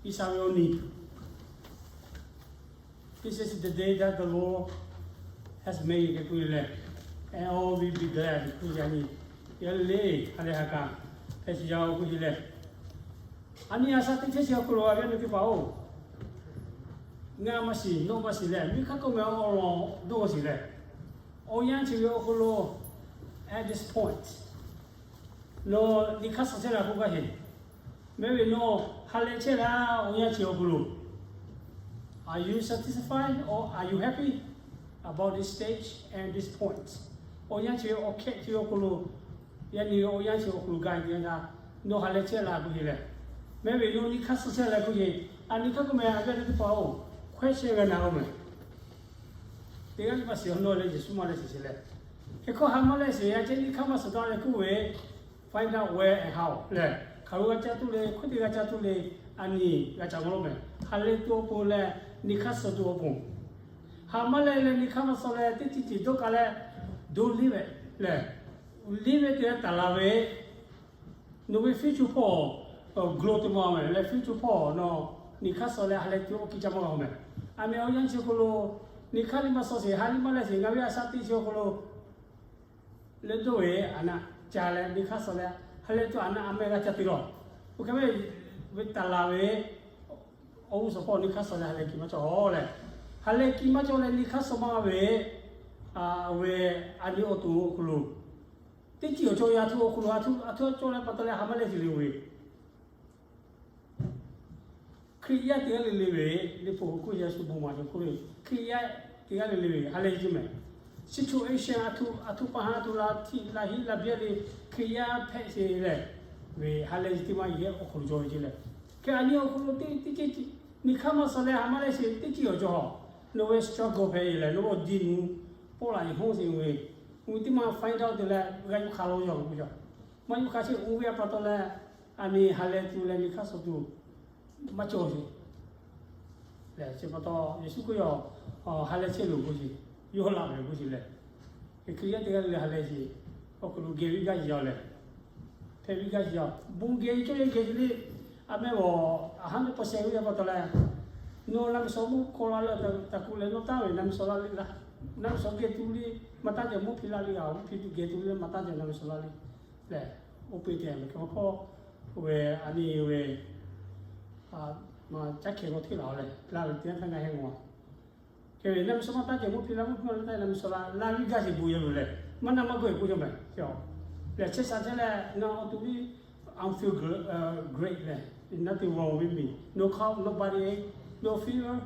Iˉsaˍreˍlaˆ oˇ nyi, This is the day that the Lord has made, k'oˆ leh, and all will be glad, k'oˆ yaꞈ nyi. Yaꞈ le, ha lehˬ ha kaꞈ hpehꞈ sheˍ yaˇ-oˬ k'oˆ leh, a nyi a shaꞈ teꞈ chehˇ sheˍ awˬ hk'aw lo a ve teˇ hpaˍ-oˬ, ngaˬ maˇ shiˍ, nawˬ maˇ shiˍ leh, miˬ hk'aˇ k'oˆ meh awˬ lawn dawˇ sheˍ leh, awˬ yanˇ chi ve awˬ hk'aw lo, at this point, nawˬ nyi hk'aˇ suh chehˇ la k'oˆ gaˇ heˆ. Mehˆ ve nawˬ ha lehˬ chehˇ la, awˬ yanˇ chi awˬ hk'aw lo, are you satisfied or are you happy about this stage and this point? Awˬ yanˇ chi awˬ hkehꞈ chi awˬ hk'aw lo, yaꞈ nyi awˬ yanˇ chi awˬ hk'aw lo gaˬ ve teˇ yanˇ htaˇ, nawˬ ha lehˬ chehˇ la k'oˆ sheˍ leh, mehˆ ve nawˬ nyi hk'aˇ suh chehˇ la k'oˆ sheˍ. A nyi hk'aˇ k'oˆ meh a ve teˇ hpaˍ-oˬ, hkawehˇ shehˇ g'a na-o meh. Teˇ g'aˇ teˇ hpaˍ shiˍ-oˬ, nawˬ lehˬ Yeˍsuˆ maˇ lehˬ shiˍ sheˍ leh, hk'e hkawˇ ha maˇ lehˬ sheˍ, yaˇ chehˇ nyi hk'aˇ maˇ suh taˍ leh k'oˆ ve, find out where and how lehˬ, hk'aˬ lo g'a ca tuˬ le, hkawehˇ teˇ g'a ca tuˬ le, a nyi g'a ca g'aw lo meh. Ha lehˬ tuˬ awˬ pon leh nyi hk'aˇ suh tuˬ awˬ pon, ha maˇ lehˬ leh nyi hk'aˇ maˇ suh leh teˇ ceuˬ ceuˬ dawˇ k'ai leh, dawˇ liˇ ve lehˬ, liˇ ve teˇ g'aˇ taˍ la ve, nawˬ ve future hpawˇ, grow teˇ maˇ meh leh future hpawˇ nawˬ nyi hk'aˇ suh leh ha lehˬ tuˬ awˬ kiˇ ca maˇ g'a-o meh. A meh awˬ yanˇ chi hk'aw lo nyi hk'aˇ liˇ maˇ suh sheˍ, ha liˇ maˇ lehˬ sheˍ, ngaˬ ve a shaꞈ teꞈ chi awˬ hk'aw lo leh dawˇ ve a naˆ ca leh nyi hk'aˇ suh leh ha lehˬ tuˬ a naˆ a meh g'a ca te lawˬ. Oˇ hk'e ve, ve taˍ la ve awˬ g'uˇ suhˍ hpawˇ nyi hk'aˇ suh leh ha lehˬ kiˇ maˇ cawˬ leh, ha lehˬ kiˇ maˇ cawˬ leh nyi hk'aˇ suh maˇ ve, ve a nyi awˬ to awˬ hk'aw lo teˇ ceuˬ awˬ cawˬ yaˇ htu awˬ hk'aw lo a htu a htu cawˬ leh pa taw leh ha maˇ lehˬ sheˍ le ve Hkriꞈ yaˇ teˇ g'aˇ le le ve, liꞈ hpu k'oˆ yaˇ shu bon maˍ cawˬ k'oˆ ve, Hkriꞈ yaˇ teˇ g'aˇ le le ve ha lehˬ chi meh, situation a htu a htu pa ha a htu la htiꞈ la hiˉ la biˇ le, Hkriꞈ yaˇ hpehꞈ sheˍ leh, ve ha lehˬ chi teˇ maˇ yehˬ awˬ hk'aw lo cawˬ ve ce leh, hk'e a nyi awˬ hk'aw lo teˇ teˇ ceuˬ nyi hk'aˇ maˇ suh leh ha maˇ lehˬ sheˍ teˇ ceuˬ awˬ cawˬ, nawˬ ve struggle hpehꞈ leh nawˬ ve awˬ diˇ nu pawˆ la yeˬ hawˉ sheˍ ve, ve teˇ maˇ find out te leh g'a yuˬ hk'a lo yaw k'oˆ yaˇ, maˇ yuˬ hk'a sheˍ oˇ ve a pa taw leh, a nyi ha lehˬ tuˬ leh nyi hk'aˇ suh tuˬ maˇ cawˬ sheˍ lehˬ, chi pa taw Yeˍsuˆ k'oˆ yaˇ, ha lehˬ chehˇ loˬ k'oˆ sheˍ, yawˇ laꞈ ve k'oˆ sheˍ lehˬ, Hkriꞈ yaˇ teˇ g'aˇ le le ha lehˬ sheˍ, awˬ hk'aw lo geh viˇ gaˇ sheˍ yaˇ leh, hpehꞈ viˇ gaˇ sheˍ yaˇ, bon geh cawˇ yehˇ geh sheˍ le, a meh g'awˬ a haˉ naw pa sheh ve a pa taw leh, nawˬ naˆ meh suh mvuhˇ hk'aw la le, taˍ kuˬ leh nawˬ taˍ ve naˆ meh suh la le laˇ, naˆ meh suh geh tuˬ le, maˇ taˇ ceh mvuhˇ hpiˇ la le, a mvuhˇ hpiˇ tuˬ geh tuˬ le maˇ taˇ ceh naˆ meh suh la le lehˬ, oˇ peˇ te meh hk'e maˇ hk'awˇ, oˇ ve a nyi ve, maˇ caˇ hkeh g'aw hteˇ laˬ-o leh laˇ ve teˇ yanˇ htaˇ ngaˬ heh g'aw, hk'e ve naˆ meh suh maˇ taˇ ceh mvuhˇ hpiˇ la mvuhˇ hpiˇ maˇ la taˇ naˆ meh suh la laˇ viˇ gaˇ sheˍ bon yaˇ ve lehˬ, maˇ naˆ maˇ g'aw-e k'oˆ yaˇ meh, lehˬ chehˇ sha chehˇ leh ngaˬ awˬ to viˇ I'm feel gr- great leh, nothing wrong with me, no cough, no body ache, no fever,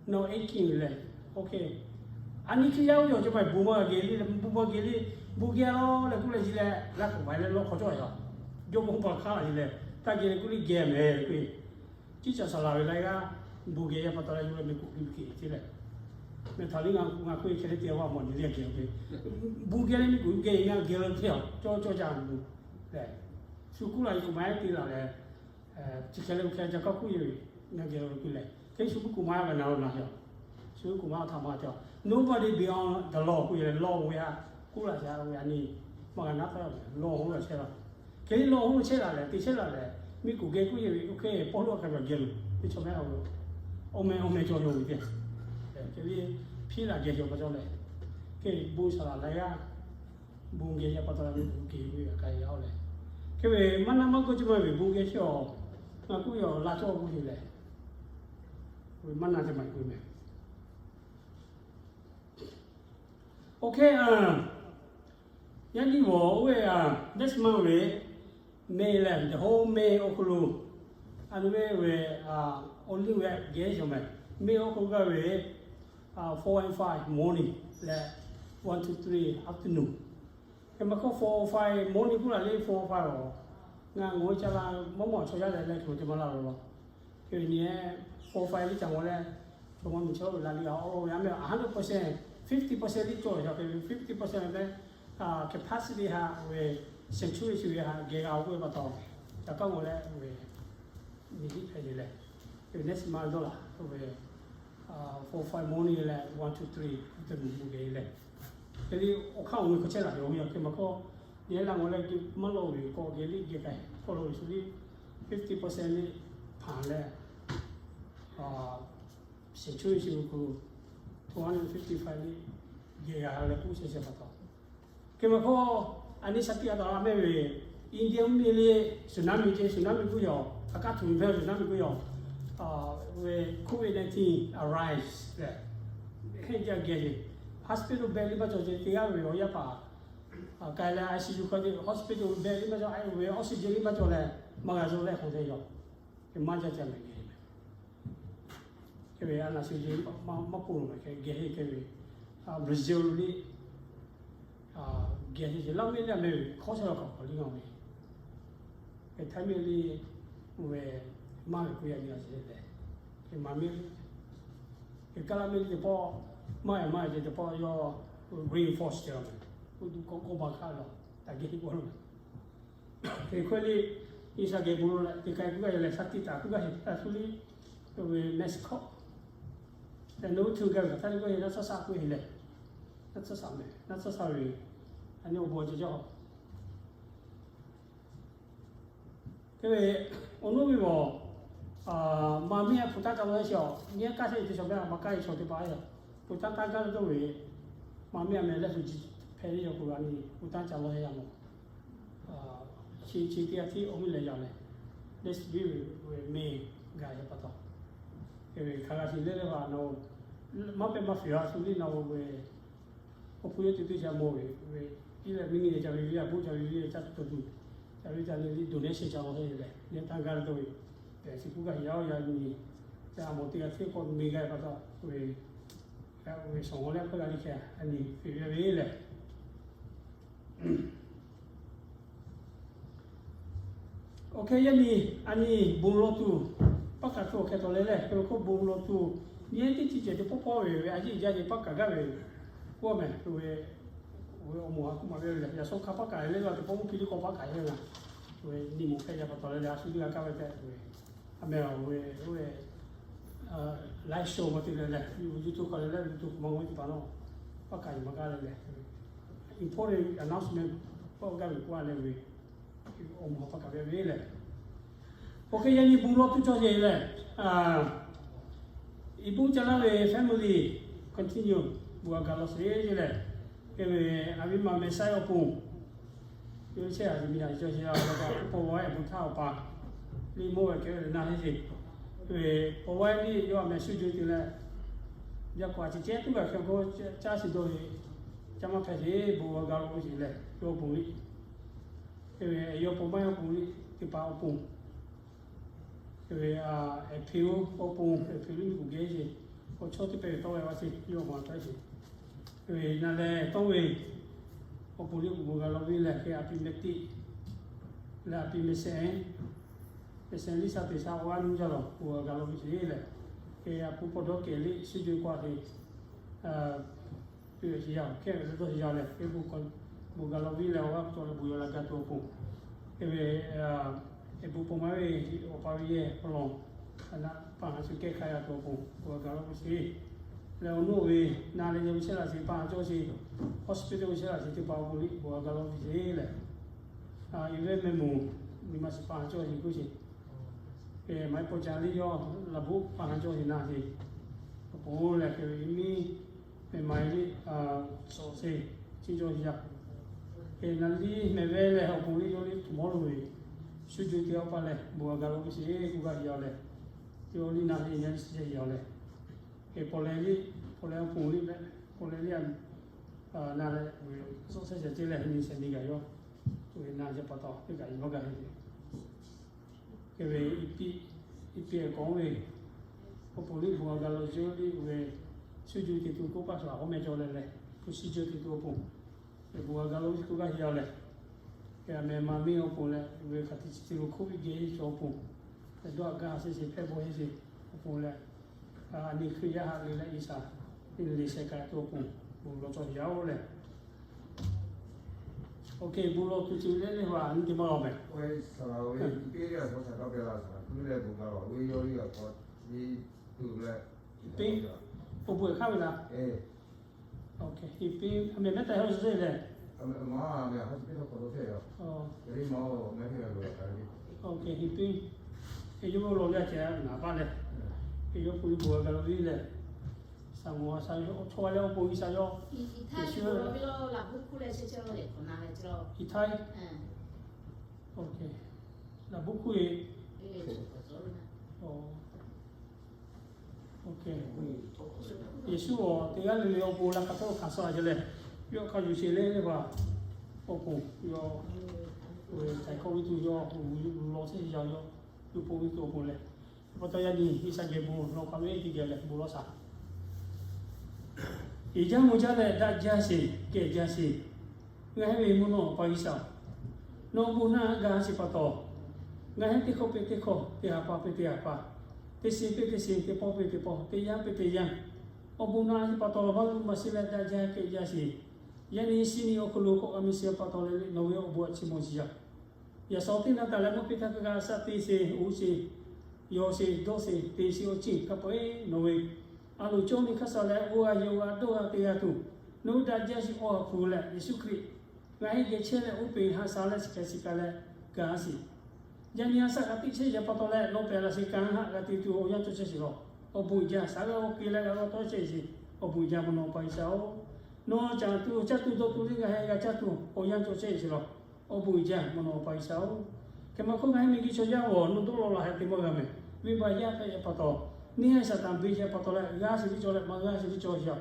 no aching leh, OK, a nyi Hkriꞈ yaˇ oˇ ve awˬ cawˬ ma bon maˇ g'a geh le, bon maˇ geh le, bon geh-o leh k'oˆ leh ci leh laˇ k'oˍ ma leh lawˇ hk'aw cawˇ a yaˇ, jawˇmawˇ pa hk'aˇ la ci leh, taˇ geh leh k'oˆ le geh meh k'oˆ ve, ciˉ caˬ saˍ laˬ ve la g'aˇ bon geh yaˇ pa taw leh yuˬ leh meh kuˬ geh k'oˆ ce leh, meh htaꞈ le ngaˬ ngaˬ k'oˆ ve hkeh leh te a va mawˬ nyi le geh ve, bon geh leh meh kuˬ geh ngaˬ geh leh te a cawˇ cawˇ ca bon lehˬ, shu kuˉ la k'oˍ ma te laˬ leh, chi hkeh leh hkeh ca kaˇ k'oˆ ve, ngaˬ geh ve k'oˆ leh hk'e shu kuˉ k'oˍ ma g'a na lo na yaˇ, shu kuˉ k'oˍ ma htaꞈ ma te a, nobody beyond the law k'oˆ leh law oˇ ve a, kuˉ la ca ve a nyi, maˇ g'a naˉ htaˇ law hoˉ la chehˇ la, hk'e le law hoˉ chehˇ la lehˬ te chehˇ la lehˬ, meh kuˬ geh k'oˆ ve, OK, Pawˇluꞈ a hk'a gaˬ geh lo ve chaw meh a, awˬ meh awˬ meh cawˬ yaˇ ve te, hk'e le hpiˇ la geh cawˬ pa cawˇ leh, hk'e bon saˍ laˍ la g'aˇ bon geh yaˇ pa taw la ve bon geh ve a k'ai yaˇ-oˬ lehˬ, hk'e ve maˇ naˆ maˇ g'aw ce ma ve bon geh chehˇ-oˬ, ngaˬ k'oˆ ve awˬ laˇ cawˇ k'oˆ ve lehˬ, maˇ naˆ ce ma k'oˆ meh. OK, yaˇ nyi g'awˬ oˇ ve next month ve May lehˬ, the whole May awˬ hk'aw lo, a nyi ve ve, awˬ liˇ ve geh cawˬ meh, May awˬ hk'aw lo gaˇ ve four and five morning leh one to three afternoon. Hk'e maˇ hkawˇ four five morning k'oˆ la le, four five a, ngaˬ ngaˬ hui ca la maˇ mawˬ chaw yaˇ leh leh hk'e lo te maˇ la lo law. Hk'e ve nyi four five liˇ ca mawˬ leh, chaw mawˇ miˬ chaw la le a, awˬ lawn ve a meh a hundred percent, fifty percent liˇ cawˬ ve, fifty percent ve capacity haꞈ ve, sanctuary chi ve haꞈ geh g'a-o k'oˆ ve pa taw, ca kaˇ mawˬ leh ve, nyi hiˆ hpehꞈ le leh, next month dawˇ laˬ k'oˆ ve, four five morning leh one to three afternoon bon geh leh, hk'e le awˬ hk'aˇ awˬ nyi hk'aw chehˇ laˬ ve awˬ yanˇ hk'e maˇ hkawˇ, nyi la mawˬ leh maˇ lawˬ ve k'awꞈ geh liˇ geh k'ai k'awꞈ laˬ ve shu liˇ, fifty percent liˇ, leh, century chi ve hk'aw lo two hundred fifty-five liꞈ geh g'a leh k'oˆ sheh sheh pa taw. Hk'e ma hk'o, a nyi shaˍ tiꞈ a taꞈ la mehˆ ve, India mvuhˇ miˬ le, tsunami ce, tsunami k'oˆ yoˬ, a kaˉ htuꞈ ve tsunami k'oˆ yoˬ, ve covid nineteen arise leh, heˆ jaˇ geh ce, hospital bed liˇ maˇ cawˬ ce, teˇ g'aˇ ve awˬ yaˇ paˍ k'ai leh I C U hk'a te hospital bed liˇ maˇ cawˬ, a ve oxygen liˇ maˇ cawˬ leh, maˇ g'a zuhˆ leh hk'aˬ hk'e yoˬ. Hk'e maˇ jaˇ ca mehˍ geh ve, hk'e ve a naˍ shu ce maˇ k'oˆ lo mehˍ hk'e geh heˆ hk'e ve, Brazil liˇ geh ce ce laˇ mehˆ liˇ a mehˍ ve hk'awˇ shehˍ law kaꞈ k'awꞈ liˇ g'a ve, hk'e Htaiˇ mehˆ liˇ ve maˇ ve k'oˆ yaꞈ nyi a ce leh, hk'e maˍ mehˆ liˇ, hk'e kaˇ laˇ mehˆ liˇ teˇ pawˆ, maˇ ve maˇ ve ce teˇ pawˆ yawˇ reinforce ce la mehˍ, k'oˆ tuˬ k'awꞈ k'awꞈ ba hk'aˇ la, taꞈ geh heˆ k'oˆ lo mehˍ. Hk'e hk'e le, Iˉsaˍ geh bon lawˬ leh teˇ k'ai k'oˆ gaˇ yoˬ leh, shaˍ tiꞈ taˍ k'oˆ gaˇ heˆ, a shu le, ve Mexico leh nawˬ hui htu gaˇ ve htaˇ le k'oˆ heˆ, naˆ tsuhˇ shaˆ k'oˆ heˆ leh, naˆ tsuhˇ shaˆ mehˍ, naˆ tsuhˇ shaˆ ve, a nyi awˬ bon cawˬ jaˇ. Hk'e ve, awˬ nuˉ ve g'awˬ, maˍ miˇ a hpu taˇ ca law sheˍ a, nyi kaˇ sheˍ teˇ shawˍ ve a maˇ kaˇ ve chaw teˇ hpaˍ a, hpu taˇ taˇ gaˇ ve dawˇ ve, maˍ miˇ a meh leh hpu ji hpehꞈ ve yoˬ k'o, a nyi hpu taˇ ca law sheˍ a mawˬ. Chi chi teˇ g'aˇ tiˉ awˬ miˇ leh yaˇ leh, leh biˇ ve meh gaˬ sheˍ pa taw, hk'e ve hk'a g'a shiˍ leh leh va na, maˇ pehˇ maˇ feˍ a shu liˇ na ve, awˬ hpu yawˇ teˇ teˇ ca mawˬ ve, ve, iˉ leh miˇ nyi leh ca ve viˉ a boˆ ca ve viˉ leh ca tuˬ tuˬ, ca ve ca le liˇ donation ca law sheˍ leh, nyi taˇ gaˇ ve dawˇ ve, pehꞈ chi k'oˆ gaˇ heˆ yaˇ oˇ yaˇ nyi, ca mawˬ teˇ g'aˇ tiˉ k'awꞈ meh gaˇ pa taw, ve, ve shawˍ g'awˬ leh hk'aˇ g'a liˇ hkeh a nyi feˍ ve ve leh, Oˇ hk'e yaˇ nyi, a nyi bon lawˬ tuˬ, paˆ kaˍ tuˬ awˬ hk'e tawˍ leh leh, hk'e ve k'o bon lawˬ tuˬ, nyi teˇ chi ceh teˇ pawˆ pawˆ ve ve a yeˇ jaˇ nyi paˆ kaˍ gaˇ ve, k'oˆ a mehˍ, ve, ve awˬ moˍ a hk'oˆ ma ve lehˬ, yaꞈ shawˉ hk'a paˆ kaˍ leh leh, teˇ pawˆ k'oˆ piˇ liˇ k'awꞈ paˆ kaˍ leh la, ve nyi moˍ hpehꞈ jaˇ pa taw leh leh, a shu teˇ g'aˇ kaˇ ve tehꞈ ve, a mehˍ ve, ve live show ma te leh leh, YouTube hk'aw leh leh, YouTube hk'aw ma ve teˇ hpaˍ nawˬ, paˆ kaˍ yuˬ ma gaˇ leh leh, important announcement k'oˆ gaˇ ve k'oˆ a leh ve, awˬ moˍ hk'a paˆ kaˍ ve ve lehˬ, oˇ hk'e yaˇ nyi bon lawˬ tuˬ cawˬ sheˍ lehˬ, i bon ca laˇ ve family continue bon g'a gaˬ lawˬ sheˍ lehˬ, hk'e ve a viˉ ma meh saiˉ awˬ pon, yawˇ chehˇ a miˬ a cawˬ sheˍ a, paw vawˇ bon htaˇ awˬ pa liˇ mawˇ ve hk'e ve na heˆ sheˍ. Hk'e ve paw vawˇ liˇ yawˇ a meh shu juˇ te leh, yaꞈ k'aw a ceh ceh tuˉ g'a hk'e k'o, caˇ shiˍ dawˇ ve, caˇ maˇ hpehꞈ sheˍ, bon g'a gaˬ lawˬ sheˍ lehˬ, yawˇ awˬ pon liˇ, hk'e ve yawˇ paw maˇ awˬ pon liˇ teˇ hpaˍ awˬ pon, hk'e ve, hpehꞈ oˇ awˬ pon hpehꞈ liˇ miˬ kuˬ geh sheˍ, awˬ chawˇ teˇ pehˍ ve tawˇ ve a sheˍ, yawˇ awˬ ma tawˆ sheˍ. Hk'e ve na leh tawˇ ve awˬ pon liˇ bon g'a lawˬ ve lehˬ, hk'e a pi meh teˇ leh a pi meh sehˍ, meh sehˍ liˇ sha teˇ sha awˬ g'aˇ nuˇ jaˇ lawˬ bon g'a gaˬ lawˬ ve sheˍ lehˬ, hk'e a pu paw dawˇ kehˬ liˇ shu juˇ k'oˆ a te Piˇ ve chi yaˇ hkehˇ ve le dawˇ chi yaˇ lehˬ, hk'e bon g'a lawˬ viˉ leh awˬ g'aˇ cawˬ leh bon yaw la gaˇ tuˬ awˬ pon, hk'e ve, hk'e bon paw maˇ ve awˬ pa ve yehˬ hk'aw lo, a naˆ paˍ haˍ shu kehˇ hk'a g'a tuˬ awˬ pon bon g'a gaˬ lawˬ ve sheˍ. Leh awˬ nuˉ ve na leh yaˇ ve chehˇ laˬ sheˍ, paˍ haˍ cawˇ sheˍ, hospital ve chehˇ laˬ sheˍ teˇ hpaˍ awˬ pon liˇ bon g'a gaˬ lawˬ ve sheˍ lehˬ, i ve meh moˍ nyi ma shiˍ paˍ haˍ cawˇ sheˍ k'oˆ sheˍ. Hk'e maˇ heˆ paw ca liˇ yawˇ laˬ bvuhˆ paˍ haˍ cawˇ sheˍ na sheˍ. Awˬ pon lehˬ hk'e ve miˇ meh ma liˇ shawˍ sheˍ, chi cawˇ sheˍ yaˇ. Hk'e na liˇ meh ve lehˬ awˬ pon liˇ yawˇ liˇ htoꞈ mawˇ lo ve, shu juˇ te awˬ pa lehˬ bon g'a gaˬ lawˬ ve sheˍ k'oˆ gaˇ sheˍ yaˇ lehˬ, yawˇ liˇ na sheˍ nyi liˇ sheˍ yaˇ lehˬ, hk'e paw leh liˇ, paw leh awˬ pon liˇ ve, paw leh liˇ a na leh, suhˆ shehˍ shehˍ ce leh nyi shehˍ nyi gaˬ yawˇ tuˬ ve na sheˍ pa taw teˇ kaꞈ i maˇ gaˬ heˆ. Hk'e ve, i piˇ, i piˇ k'awꞈ ve, awˬ pon liˇ bon g'a gaˬ lawˬ sheˍ liˇ ve, shu juˇ te tuˬ k'oˆ paˆ shaˍ laꞈ k'awꞈ meh cawˬ leh lehˬ, hpu shi juˇ te tuˬ awˬ pon, hk'e bon g'a gaˬ lawˬ sheˍ k'oˆ gaˇ sheˍ yaˇ lehˬ, hk'e a meh ma miˇ awˬ pon leh ve hk'a te chi te lo hk'oˆ ve geh cawˬ awˬ pon, hk'e dawˇ a gaˇ ha sheˍ sheˍ hpehˇ bawˆ sheˍ sheˍ awˬ pon leh, a nyi Hkriꞈ yaˇ haꞈ le leh G'uiˬsha le sheh k'ai tuˬ awˬ pon bon lawˬ cawˬ yaˇ oˬ lehˬ. Oˇ hk'e bon lawˬ tuˬ ceuˬ leh leh a nyi te maˇ lawˬ mehˍ. Awˬ bon hk'aˇ ve laˇ. Oˇ hk'e, hk'e piˇ a meh mehˉ tehꞈ ha sheˍ sheˍ lehˬ. Oˇ hk'e, hk'e piˇ Hk'e yawˇ ve awˬ lawn leh a ceh naˍ baˆ leh, hk'e yawˇ pon ve bon g'a gaˬ la ve lehˬ, saˍ maˍ a sha yawˇ chaw g'a leh awˬ pon G'uiˬsha yawˇ, Iˉ htaˇ, laꞈ bawˆ hkuˇ e, Yeˍsuˆ awˬ teˇ g'aˇ le le awˬ pon la hk'aˬ htaˇ hkanˍ suh a ceh leh, yawˇ hk'a yuˬ sheˍ le le va, awˬ pon yawˇ, htaiˍ hkawˇ ve tuˬ yawˇ, law chehˇ yaˇ yawˇ, yawˇ pon ve tuˬ awˬ pon leh, pa taw yaˇ nyi Iˉsaˍ geh bon lawˬ hk'aˬ ve teˇ geh leh bon lawˬ shaˍ. Iˉ jaˇ mvuh jaˇ leh daꞈ jaˇ sheˍ, kehˬ jaˇ sheˍ. Ngaˬ hui ve mvuhˇ naw pa G'uiˬsha-oˬ, nawˬ bon naˆ g'a sheˍ pa taw, ngaˬ hui teˇ hkawˇ piˇ teˇ hkawˇ, teˇ ha pa piˇ teˇ ha pa, teˇ shiˍ piˇ teˇ shiˍ, teˇ pawˆ piˇ teˇ pawˆ, teˇ yanˇ piˇ teˇ yanˇ, awˬ bon naˆ sheˍ pa taw, maˇ luˬ maˇ shiˍ leh daꞈ jaˇ kehˬ jaˇ sheˍ. Yaˇ nyi shiˍ nyi awˬ hk'aw lo kawꞈ g'a mi sheˍ pa taw leh, nawˬ ve awˬ bon a chiˇ mvuh sheˍ yaˇ. Yaꞈ shaˍ teˇ naˆ taˍ leh mawˇ piˇ htaˇ hk'a g'a shaˆ te sheˍ, uˉ sheˍ, yaw sheˍ, dawˇ sheˍ, te sheˍ awˬ ceuˬ hk'a peu-eˬ nawˬ ve a loˍ cawˇ nyi hk'aˇ suh leh, g'awˇ g'a yawˇ g'a dawˇ g'a te g'a tuˬ, nawˬ hui daꞈ jaˇ sheˍ awˬ ha hpu leh Yeˍsuˆ Hkriꞈ ngaˬ hui geh chehˇ leh oˇ peˬ ha sha leh shiˍ k'ai shiˍ k'ai leh gaˬ sheˍ. Yaˇ nyi a shaꞈ g'a teˇ chehˇ yaˇ pa taw leh nawˬ pehˬ laꞈ sheˍ kanˉ haꞈ g'a te tuˬ awˬ yanˇ cawˬ chehˇ sheˍ lawˬ. Awˬ bon uiˍ jaˇ shaˍ g'a g'aw keu leh g'a g'aw tawˇ chehˇ sheˍ. Awˬ bon uiˍ jaˇ mvuhˇ naw pa G'uiˬsha-oˬ, nawˬ caˍ tuˬ caˇ tuˬ dawˇ tuˬ le ngaˬ hui g'a caˇ tuˬ awˬ yanˇ cawˬ chehˇ sheˍ lawˬ. Awˬ bon uiˍ jaˇ mvuhˇ naw pa G'uiˬsha-oˬ, hk'e maˇ hk'oˆ ngaˬ hui miˬguiˬ chaw yaˇ g'awˬ nawˬ dawˇ law laˬ heh te maˇ g'a mehˍ. Venˇbaˆ yaˇ hpehꞈ yaˇ pa taw, neˇ haiˬ Saˍtanˍ beˇ yaˇ pa taw leh g'a sheˍ tiˉ cawˬ leh maˇ g'a sheˍ tiˉ cawˬ sheˍ.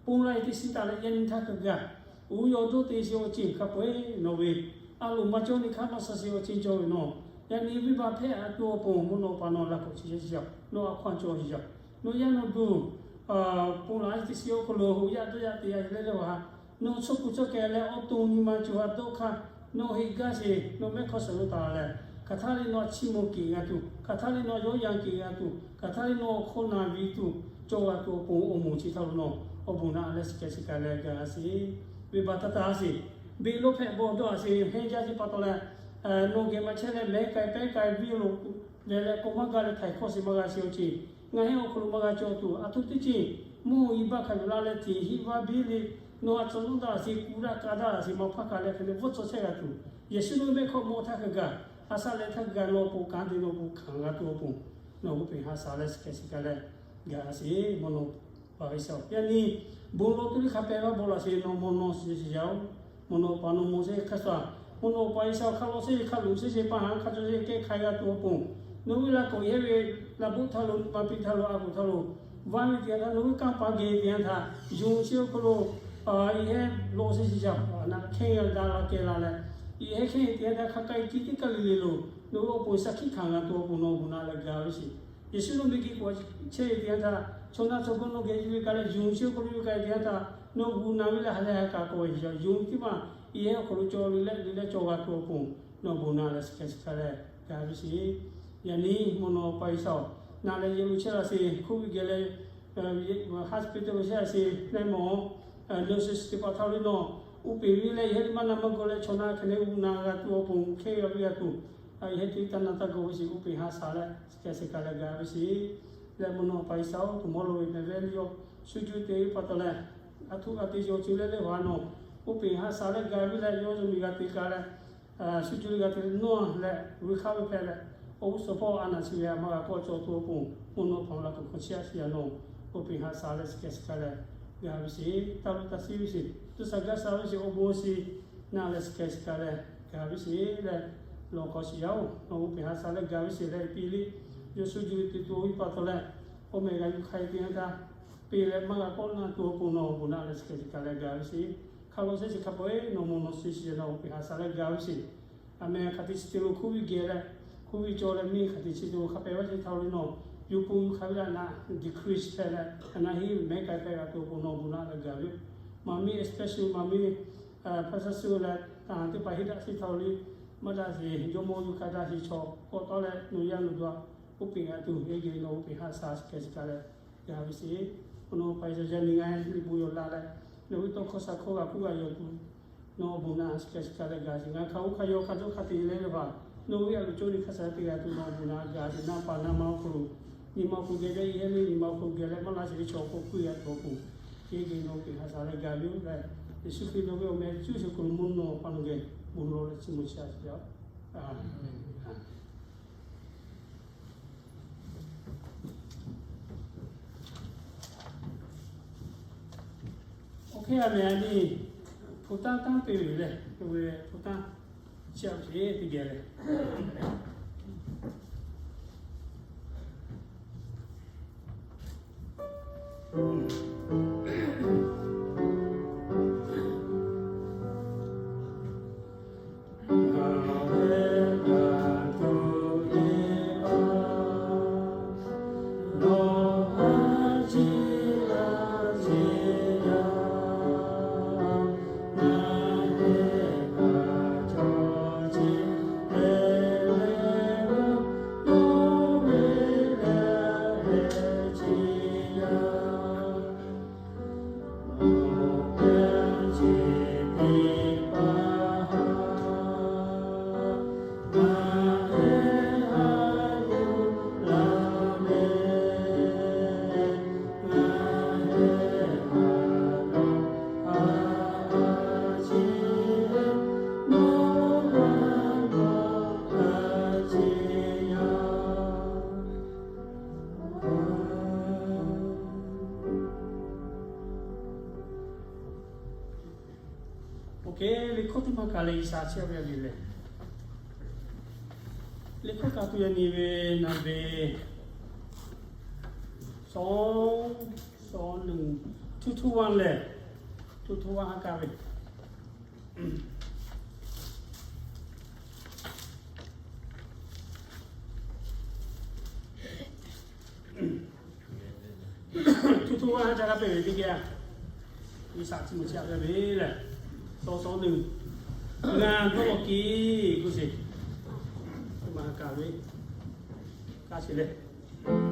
Pon la e teˇ shiˉ taˍ leh yaˇ nyi htaˇ hk'a gaˬ uˉ yaw dawˇ te sheˍ awˬ ceuˬ hk'a peu-eˬ nawˬ ve a loˍ maˇ cawˇ nyi hk'aˇ maˇ suh sheˍ awˬ ceuˬ cawˬ ve nawˬ, yaˇ nyi venˇbaˆ hpehꞈ a tuˬ awˬ pon mvuhˇ naw pa nawˬ laꞈ k'awꞈ chi sheˍ sheˍ. Nawˬ a hk'aw cawˬ sheˍ. Nawˬ yaˇ nawˬ duˬ pon la e teˇ shiˉ awˬ hk'aw lo hoꞈ yaˇ dawˇ yaˇ te yaˇ leh leh a, nawˬ chaw kuˬ chaw kehˬ leh awˬ to nyi ma cawˬ a dawˇ hk'aˇ, nawˬ heꞈ gaˇ sheˍ, nawˬ mehˆ hk'aw suhˍ lo taˍ leh, hk'aˬ htaˇ le nawˬ a chiˇ mvuh keꞈ g'a tuˬ, hk'aˬ htaˇ le nawˬ yawˇ yanˇ keꞈ g'a tuˬ, hk'aˬ htaˇ le nawˬ awˬ hkawˇ na ve tuˬ cawˬ g'a tuˬ awˬ pon awˬ moˍ chi htaˇ lo nawˬ awˬ bon naˆ leh shiˍ k'ai shiˍ k'ai leh gaˬ sheˍ. Venˇbaˆ taˇ taˇ sheˍ. Beˬ lawˇ hpehꞈ bawˬ dawˇ a sheˍ hehnˇ jaˇ sheˍ pa taw leh, nawˬ geh maˇ chehˇ leh mehˉ k'ai pehˉ k'ai viˇ lo leh leh k'o maˇ gaˇ leh htaiˍ hkawˇ sheˍ maˇ g'a sheˍ awˬ ceuˬ ngaˬ hui awˬ hk'aw lo maˇ g'a cawˬ tuˬ, a htoꞈ teˇ ceuˬ mvuhˇ yeˬ baˆ hk'a yuˬ la leh hteꞈ hiˆ vaˇ biˇ le, nawˬ a tcuh lawˉ daꞈ sheˍ, kuˬ daꞈ ka daꞈ sheˍ, maˍ hpaˇ kaꞈ leh hk'e le bvuhˆ tcuh chehˇ g'a tuˬ, Yeˍsuˆ nawˬ mehˆ hk'aw mawˬ htaˇ hk'a gaˬ, a shaꞈ leh htaˇ hk'a gaˬ nawˬ awˬ pon kanˉ te nawˬ awˬ pon hkanˍ g'a tuˬ awˬ pon, nawˬ awˬ pon peˬ ha sha leh shiˍ k'ai shiˍ k'ai leh gaˬ sheˍ mvuhˇ naw pa G'uiˬsha-oˬ. Yaˇ nyi bon lawˬ tuˬ liˇ hk'a pehˍ g'a bon laˬ sheˍ nawˬ mawˬ nawˬ shiˍ shiˍ yaˇ-oˬ. Mvuhˇ naw pa nawˬ mawˬ sheˍ hk'a shuˍ, mvuhˇ naw pa G'uiˬsha hk'a lawˬ sheˍ hk'a loꞈ sheˍ sheˍ pa haꞈ hk'a cawˬ sheˍ kehˉ hk'ai g'a tuˬ awˬ pon, nawˬ hui laꞈ k'awꞈ yehˇ ve laꞈ bawˆ htaˇ lo, maˍ piˇ htaˇ lo, a kuˬ htaˇ lo, vaˇ ve teˇ yanˇ htaˇ nawˬ hui kanˇ paˍ geh teˇ yanˇ htaˇ yonˍ sheˍ awˬ hk'aw lo, yehˇ lawˬ sheˍ shiˍ yaˇ naˆ hkehˇ g'a daꞈ la kehˬ la leh, yehˇ hkehˇ teˇ yanˇ htaˇ hk'a k'ai ciˇ teˇ kaˇ le le lo, nawˬ hui awˬ pon shaˍ hkiˆ hkanˍ g'a tuˬ awˬ pon nawˬ awˬ bon naˆ leh gaˬ ve sheˍ. Yeˍsuˆ nawˬ miˬguiˬ k'awꞈ chehˇ ve teˇ yanˇ htaˇ, chaw naˆ chaw hkawˇ nawˬ geh yuˬ ve kaꞈ leh yonˍ sheˍ awˬ hk'aw lo yuˬ k'ai ve teˇ yanˇ htaˇ, nawˬ gu na ve leh ha leh ha k'a k'awꞈ yonˍ tiˉ maˇ, yehˇ awˬ hk'aw lo cawˬ le leh le leh cawˬ g'a tuˬ awˬ pon, nawˬ bon naˆ leh shiˍ k'ai shiˍ k'ai leh gaˬ ve sheˍ. Yaꞈ nyi mvuhˇ naw pa G'uiˬsha-oˬ, naˆ leh yehˬ lo chehˇ la sheˍ, hk'oˆ ve geh leh, ha shiˍ piˇ te ve chehˇ la sheˍ leh mawˬ, nawˬ shiˍ shiˍ teˇ hpaˍ htaꞈ le nawˬ, uˉ peˍ ve leh yehˇ maˇ na maˇ gaw leh chaw naˆ hk'e le uˉ na g'a tuˬ awˬ pon hkehˇ g'a ve g'a tuˬ, yehˇ teˇ taˇ na taˇ gaw ve sheˍ uˉ peˍ ha sha leh shiˍ k'ai shiˍ k'ai leh gaˬ ve sheˍ. Leh mvuhˇ naw pa G'uiˬsha-oˬ, tuˬ mawˇ lo ve mehˍ ve le yawˇ shu juˇ te ve pa taw leh, a htoꞈ g'a te yaw co leh leh vaꞈ nawˬ, uˉ peˍ ha sha leh gaˬ ve leh yawˇ yaˇ miˬ g'a te k'ai leh, shu juˇ le g'a te nawˇ leh g'uiˬ hk'aˇ ve hpehꞈ leh, awˬ g'uˇ suhˍ hpawˇ a naˬ chi ve a maˇ g'a kawˆ cawˬ tuˬ awˬ pon, mvuhˇ naw pa laꞈ k'awꞈ hk'aw chehˇ a sheˍ yaˇ nawˬ, uˉ peˍ ha sha leh shiˍ k'ai shiˍ k'ai leh gaˬ ve sheˍ. Taˇ lo taˇ shiˍ ve sheˍ, tuˇ sha gaˇ sha ve sheˍ, awˬ bon shiˍ naˆ leh shiˍ k'ai shiˍ k'ai leh gaˬ ve sheˍ leh, lawˬ hk'aw shiˍ yaˇ-oˬ, nawˬ uˉ peˍ ha sha leh gaˬ ve sheˍ leh piˇ le, yawˇ shu juˇ te tuˬ awˬ viˉ pa taw leh, awˬ mehˍ g'a yuˬ hk'ai teˇ yanˇ htaˇ, peˇ leh maˇ g'a kawˆ na tuˬ awˬ pon nawˬ bon naˆ leh shiˍ k'ai shiˍ k'ai leh gaˬ ve sheˍ. Hk'a lawˬ sheˍ shiˍ hk'a peu-eˬ nawˬ mawˬ nawˬ shiˍ shiˍ nawˬ uˉ peˍ ha sha leh gaˬ ve sheˍ. A meh hk'aˬ te chi te lo hkuˇ viˇ geh leh, hkuˇ viˇ cawˬ leh miˇ hk'aˬ te chi te lo hk'a pehˍ vaˇ sheˍ htaˇ lo nawˬ, yuˬ pon yuˬ hk'aˬ ve laꞈ naˆ decrease hpehꞈ leh, a naˆ heˆ mehˉ k'ai hpehꞈ g'a tuˬ awˬ pon nawˬ bon naˆ leh gaˬ ve yoˬ. Maˍ miˇ especially maˍ miˇ hpaˇ shaˉ suh leh, taˍ haˍ teˇ hpaˍ heˆ daꞈ sheˍ htaˇ lo le, maˇ daꞈ sheˍ jawˇmawˇ yuˬ hk'aˬ daꞈ sheˍ chaw k'awꞈ tawˆ leh nawˬ yaˇ nawˬ duˬ a, uˉ peˍ g'a tuˬ ve geh nawˬ uˉ peˍ ha sha shiˍ k'ai shiˍ k'ai leh gaˬ ve sheˍ. Mvuhˇ naw pa G'uiˬsha yaˇ nyi ngaˬ hui liꞈ bon yaw la leh, nawˬ ve tawˇ hkawˇ shaˍ hkawˇ g'a hpuˇ g'a yaw tuˬ, nawˬ awˬ bon naˆ shiˍ k'ai shiˍ k'ai leh gaˬ sheˍ. Ngaˬ hk'a oˇ hk'a yaw hk'a dawˇ hk'a te leh leh vaˬ, nawˬ ve a loˍ cawˇ nyi hk'aˇ suh te g'a tuˬ nawˬ awˬ bon naˆ gaˬ sheˍ. Naˆ paˍ naˆ ma awˬ hk'aw lo, nyi ma awˬ hk'aw geh leh yehˇ le nyi ma awˬ hk'aw geh leh maˇ laˇ sheˍ ve chaw k'awꞈ puiˉ g'a tuˬ awˬ pon, yehˇ geh nawˬ uˉ peˍ ha sha leh gaˬ ve yoˬ leh, Yeˍsuˆ Hkriꞈ nawˬ ve awˬ meh cuˇ sheˍ hk'aw lo mvuhˇ naw pa nawˬ geh bon lawˬ leh chiˇ mvuh chehˇ a sheˍ yaˇ. A meh. Hk'e a meh a ni, hpu tanˇ tanˇ te ve leh, hpu tanˇ chi a ve teˇ geh leh, Oˇ hk'e liꞈ hkawˇ teˇ maˇ kaꞈ leh G'uiˬsha chehˇ ve a ve lehˬ, liꞈ hkawˇ kaꞈ tuˬ yaꞈ nyi ve naˍ ve, shaw, shaw nuˬ, two two one lehˬ, two two one ha kaˇ ve two two one ha ca kaˇ pehˇ ve teˇ geh, G'uiˬsha chi mvuhˇ chi a ve lehˬ, shaw shaw nuˬ, ngaˬ dawˇ law kiˬ k'oˆ sheˍ. Teˇ maˇ ha kaˇ ve, kaˇ sheˍ leh Thank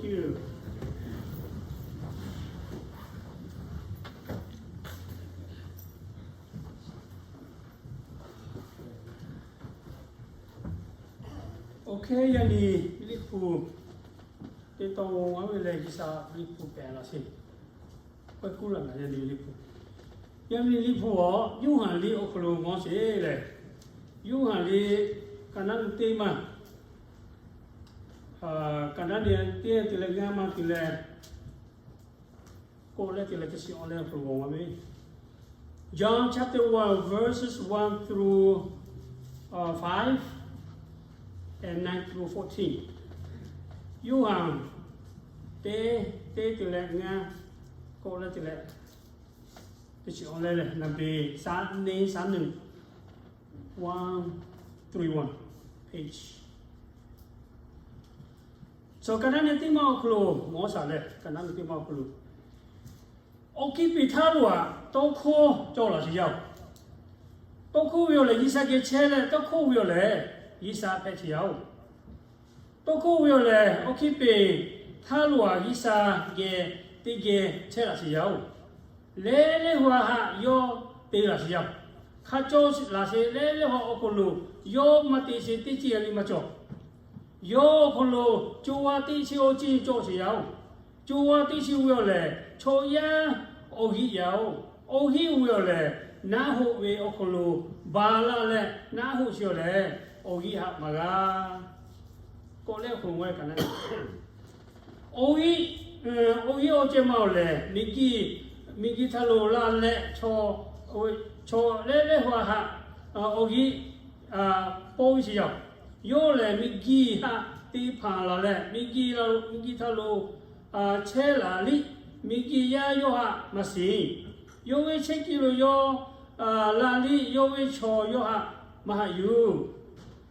you. Oˇ hk'e yaꞈ nyi liꞈ hpu teˇ tawn a ve lehˬ, G'uiˬsha liꞈ hpu pehꞈ laˇ sheˍ. K'awehˇ kuˉ laˬ ngaˬ yaꞈ nyi liꞈ hpu, yaꞈ nyi liꞈ hpu a, Yoˇhanˬ liꞈ awˬ hk'aw lo ngawˬ sheˍ lehˬ, Yoˇhanˬ liꞈ kaꞈ naˉ teˇ maˇ, kaꞈ naˉ teˇ te leh ngaˇ maˇ te leh K'oˆ leh te leh teˇ shiˍ awˬ leh hk'aw lo g'awˬ ma ve, John chapter one, verses one through, uh, five and nine through fourteen. Yoˇhanˬ teˇ, teˇ te leh ngaˇ, k'oˆ leh te leh teˇ shiˍ awˬ leh leh နံပါတ် one three one, page. Chaw ka naˉ ne teˇ maˇ awˬ hk'aw lo mawˬ shaˍ leh, ka naˉ ne teˇ maˇ awˬ hk'aw lo, awˬ hkiˇ peˍ htaˇ lo aꞈ tawˇ hkawˇ cawˬ laˬ sheˍ yaˇ-oˬ. Tawˇ hkawˇ ve awˬ lehˬ G'uiˬsha geh chehˇ leh, tawˇ hkawˇ ve awˬ lehˬ G'uiˬsha hpehꞈ sheˍ yaˇ-oˬ. Tawˇ hkawˇ ve awˬ lehˬ awˬ hkiˇ peˍ htaˇ lo aꞈ G'uiˬsha geh teˇ geh chehˇ laˬ sheˍ yaˇ-oˬ. Lehˉ lehˉ hui a haꞈ yawˇ te laˬ sheˍ yaˇ-oˬ. Hk'a cawˇ laˬ sheˍ lehˉ lehˉ hui awˬ hk'aw lo yawˇ maˇ te sheˍ teˇ ceuˬ a liˇ maˇ cawˬ. Yawˇ awˬ hk'aw lo co ha teˇ chi awˬ ceuˬ cawˬ sheˍ yaˇ-oˬ. Co ha teˇ chi ve awˬ lehˬ chaw yaˇ awˬ g'euˆ yaˇ-oˬ. Awˬ g'euˆ ve awˬ lehˬ naˉ hoꞈ ve awˬ hk'aw lo ba laˇ leh naˉ hoꞈ sheˍ awˬ lehˬ awˬ g'euˆ haꞈ maˇ g'a. K'oˆ leh awˬ hk'aw lo g'a kaꞈ na, awˬ g'euˆ, awˬ g'euˆ awˬ ceh ma awˬ lehˬ miˬguiˬ, miˬguiˬ htaˇ lo laˇ leh chaw, chaw lehˉ lehˉ hui a haꞈ awˬ g'euˆ pawˇ ve sheˍ yaˇ-oˬ. Yawˇ lehˬ miˬguiˬ haꞈ te hpanˍ laˬ leh miˬguiˬ, miˬguiˬ htaˇ lo chehˇ laˬ liˇ, miˬguiˬ yaˇ yawˇ haꞈ maˇ shiˍ. Yawˇ ve chehˇ kuiˬ lo yawˇ laˇ liˇ, yawˇ ve chaw yawˇ haꞈ maˇ haꞈ yuˬ.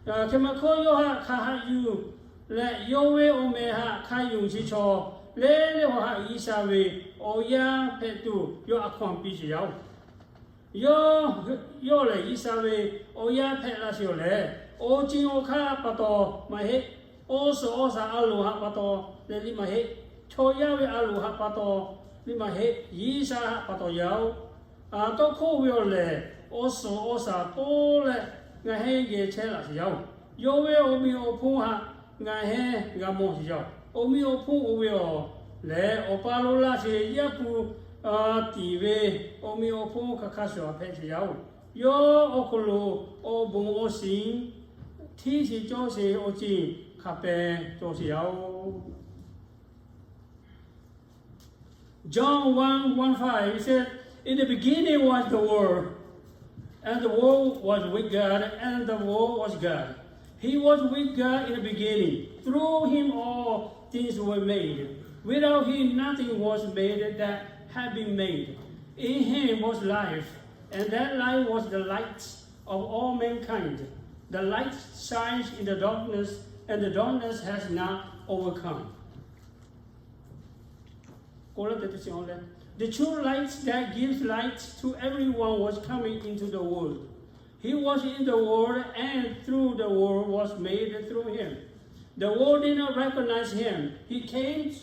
Hk'e maˇ hkawˇ yawˇ haꞈ hk'aˬ haꞈ yuˬ leh yawˇ ve awˬ meh haꞈ hk'a yonˍ chi chaw lehˉ lehˉ hui haꞈ G'uiˬsha ve awˬ yaˇ hpehꞈ tuˬ yawˇ a hkaw-anˬ piˇ sheˍ yaˇ-oˬ. Yawˇ, yawˇ lehˬ G'uiˬsha ve awˬ yaˇ hpehꞈ laˇ sheˍ awˬ lehˬ, awˬ ceuˬ awˬ hk'aˇ pa taw maˇ heˆ. Awˬ suhˍ awˬ shaˍ a loˍ haꞈ pa taw leh liˇ maˇ heˆ. Chaw yaˇ ve a loˍ haꞈ pa taw liˇ maˇ heˆ. G'uiˬsha haꞈ pa taw yaˇ-oˬ. Tawˇ hkawˇ ve awˬ lehˬ awˬ suhˍ awˬ shaˍ pawˇ leh ngaˬ hehˉ geh chehˇ laˬ sheˍ yaˇ-oˬ. Yawˇ ve awˬ meꞈ awˬ hponˇ haꞈ ngaˬ hehˉ g'a mawˬ sheˍ yaˇ-oˬ. Awˬ meꞈ awˬ hponˇ oˇ ve awˬ lehˬ awˬ pa lo laˇ sheˍ Yaˇ hpu tiˍ ve awˬ meꞈ awˬ hponˇ hk'a hk'a shuˍ hpehꞈ sheˍ yaˇ-oˬ. Yawˇ awˬ hk'aw lo awˬ bon awˬ shiˍ hteˇ sheˍ cawˇ sheˍ awˬ ceuˬ hk'a peh cawˬ sheˍ yaˇ-oˬ. John one one five said, "In the beginning was the Word, and the Word was with God, and the Word was God. He was with God in the beginning. Through him all things were made. Without him nothing was made that had been made. In him was life, and that life was the light of all mankind. The light shines in the darkness, and the darkness has not overcome." The true light that gives light to everyone was coming into the world. He was in the world, and through the world was made through him. The world did not recognize him. He came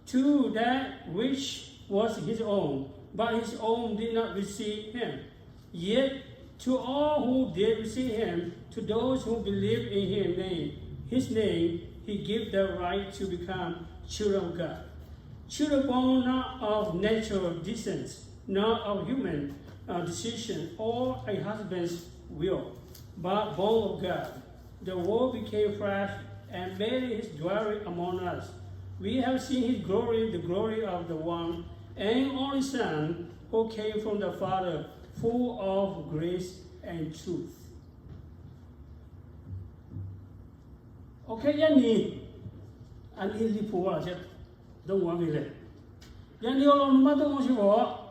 to that which was his own, but his own did not receive him. Yet to all who did receive him, to those who believe in him name, his name, he gave the right to become children of God. Children born not of natural descent, not of human, uh, decision or a husband's will, but born of God. The Word became flesh and made his dwelling among us. We have seen his glory, the glory of the one and only Son who came from the Father, full of grace and truth. Okay, yaꞈ nyi a nyi liꞈ hpu g'a laˬ chehˇ dawˇ g'a ve lehˬ, yaꞈ nyi awˬ lawn nu maˇ dawˇ g'a sheˍ a.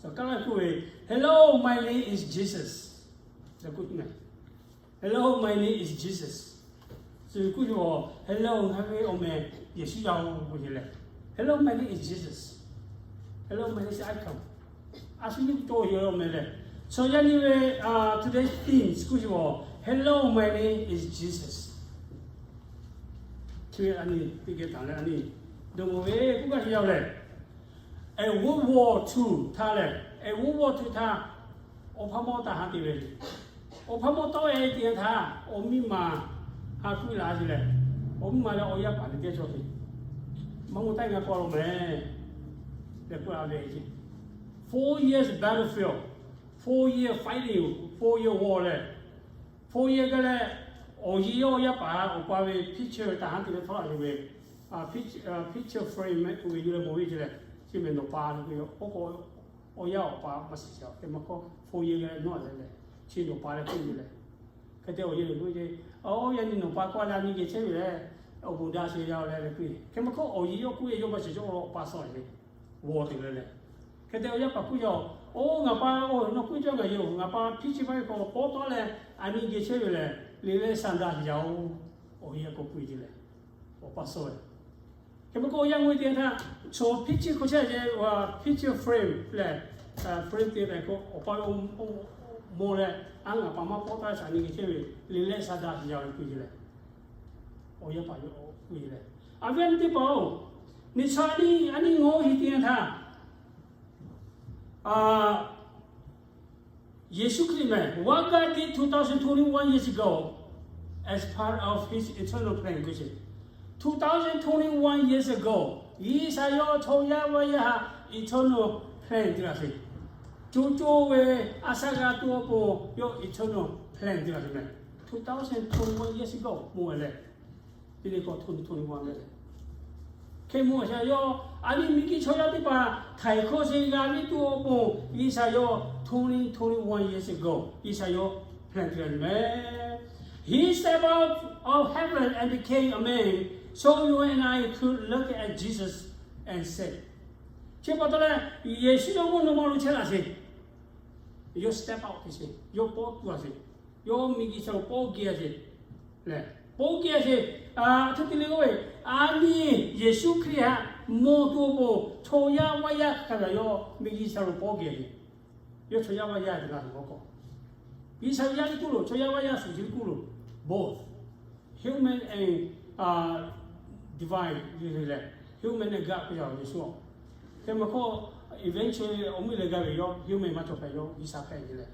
Kaˉ laˇ k'oˆ ve, Hello, my name is Jesus. Hello, my name is Jesus. Kuˇ sheˍ a, Hello, ngaˬ ve awˬ meh Yeˍsuˆ yaˇ-oˬ k'oˆ sheˍ leh, Hello, my name is Jesus. Hello, my name is Icon. A shu nyi to yawˇ awˬ meh lehˬ, chaw yaˇ nyi ve today's theme kuˇ sheˍ a, Hello, my name is Jesus. Chi ve a nyi teˇ geh taˍ leh a nyi dawˇ ve k'oˆ gaˇ sheˍ yaˇ lehˬ, At World War Two htaˇ lehˬ, at World War Two htaˇ, awˬ hpaˇ mawˇ taˍ ha te ve le. Awˬ hpaˇ mawˇ tawˆ e te htaˇ, awˬ miˇ ma ha kuˇ laˬ sheˍ lehˬ, awˬ miˇ ma leh awˬ yaˇ paˍ leh teˇ cawˬ te, maˇ mawˇ taˆ e ngaˬ k'aw lo meh leh k'oˆ la ve ce. Four years battlefield, four year fighting, four year war leh, four year gaˇ leh, awˬ yiˇ yawˇ yaˇ paˍ awˬ pa ve picture taˍ ha te leh htawˇ laˬ sheˍ ve, picture frame k'oˆ ve yoˬ leh mawˬ ve ce leh, Chi mehˍ nawˬ pa leh k'o, oˇ k'o awˬ yaˇ awˬ pa maˇ shiˍ shiˍ-a, hk'e maˇ k'oˆ, hpu yehˬ g'a nawˇ leh leh, chi nawˬ pa leh k'oˆ ve leh. Hk'e te awˬ yehˬ lehˬ k'oˆ ve, Oˇ yaˇ nyi nawˬ pa k'oˆ leh a nyi geh chehˇ ve leh, awˬ bon daꞈ sheˍ yaˇ-oˬ leh leh k'oˆ ve. Hk'e maˇ k'oˆ, awˬ yehˬ yawˇ k'oˆ ve yawˇ maˇ shiˍ, yawˇ awˬ pa suh leh, g'aw te leh leh. Hk'e te awˬ yaˇ paˍ k'oˆ ve, Oˇ ngaˬ pa-oˬ, nawˬ k'oˆ ve cawˇ ngaˬ yehˬ-oˬ, ngaˬ pa hpiˇ chi maˇ ve k'o pawˆ tawˆ leh a nyi geh chehˇ ve lehˬ, liꞈ leh saˍ daꞈ yaˇ-oˬ. Awˬ yehˬ k'oˆ piˇ te leh, awˬ pa suh ve. Hk'e maˇ k'oˆ, awˬ yaˇ ngeuˇ te htaˇ, chaw hpiˇ chi hk'o chehˇ ve, picture frame leh, frame te tehꞈ k'o, awˬ pa ve mawˬ leh, a ngaˬ pa maˇ pawˆ taˍ shaˍ nyi geh chehˇ ve, liꞈ leh saˍ daꞈ yaˇ-oˬ k'oˆ te leh, awˬ yaˇ paˍ yawˇ k'oˆ ve leh, A viˉ nyi teˇ hpaˍ-oˬ, nyi chaw a nyi a nyi ngaˬ hui te htaˇ, Yeˍsuˆ Hkriꞈ mehˬ, what God did two thousand twenty-one years ago as part of His eternal plan k'oˆ ve, two thousand twenty-one years ago, G'uiˬsha yawˇ chaw yaˇ vaˇ yaˇ htaꞈ eternal plan te laˇ sheˍ. Co co ve a shaꞈ g'a tuˬ awˬ pon yawˇ eternal plan te laˇ sheˍ mehˬ. Two thousand twenty-one years ago mawˬ ve leh, teˇ le k'o twenty twenty-one leh, hk'e mawˬ shaˍ yawˇ a nyi miˬguiˬ chaw yaˇ teˇ hpaˍ htaiˍ hkawˇ sheˍ g'a ve tuˬ awˬ pon, G'uiˬsha yawˇ twenty twenty-one years ago, G'uiˬsha yawˇ plan te laˇ ve mehˬ. He stepped out of heaven and became a man, so you and I could look at Jesus and say, chi pa taw leh, Yeˍsuˆ yawˇ mvuhˇ naw ma lo chehˇ laˇ sheˍ. Yawˇ step out te sheˍ, yawˇ pawˆ tuˬ a sheˍ, yawˇ miˬguiˬ chaw lo pawˆ geh a sheˍ leh, pawˆ geh a sheˍ. Aˬ htoꞈ te le k'oˆ ve, a nyi Yeˍsuˆ Hkriꞈ htaꞈ mawˬ tuˬ awˬ pon chaw yaˇ vaˇ yaˇ hk'a gaˬ yawˇ miˬguiˬ chaw lo pawˆ geh a sheˍ. Yawˇ chaw yaˇ vaˇ yaˇ te laˇ ve maˇ k'oˆ, G'uiˬsha ve yaˇ liˇ k'oˆ loˬ, chaw yaˇ vaˇ yaˇ suhˍ chi liˇ k'oˆ loˬ, both human and divine leh, human and God k'oˆ ve Yeˍsuˆ-oˬ. Hk'e maˇ k'oˆ, eventually awˬ mvuhˇ leh g'a ve yawˇ human maˇ cawˬ hpehꞈ, yawˇ G'uiˬsha hpehꞈ ve leh.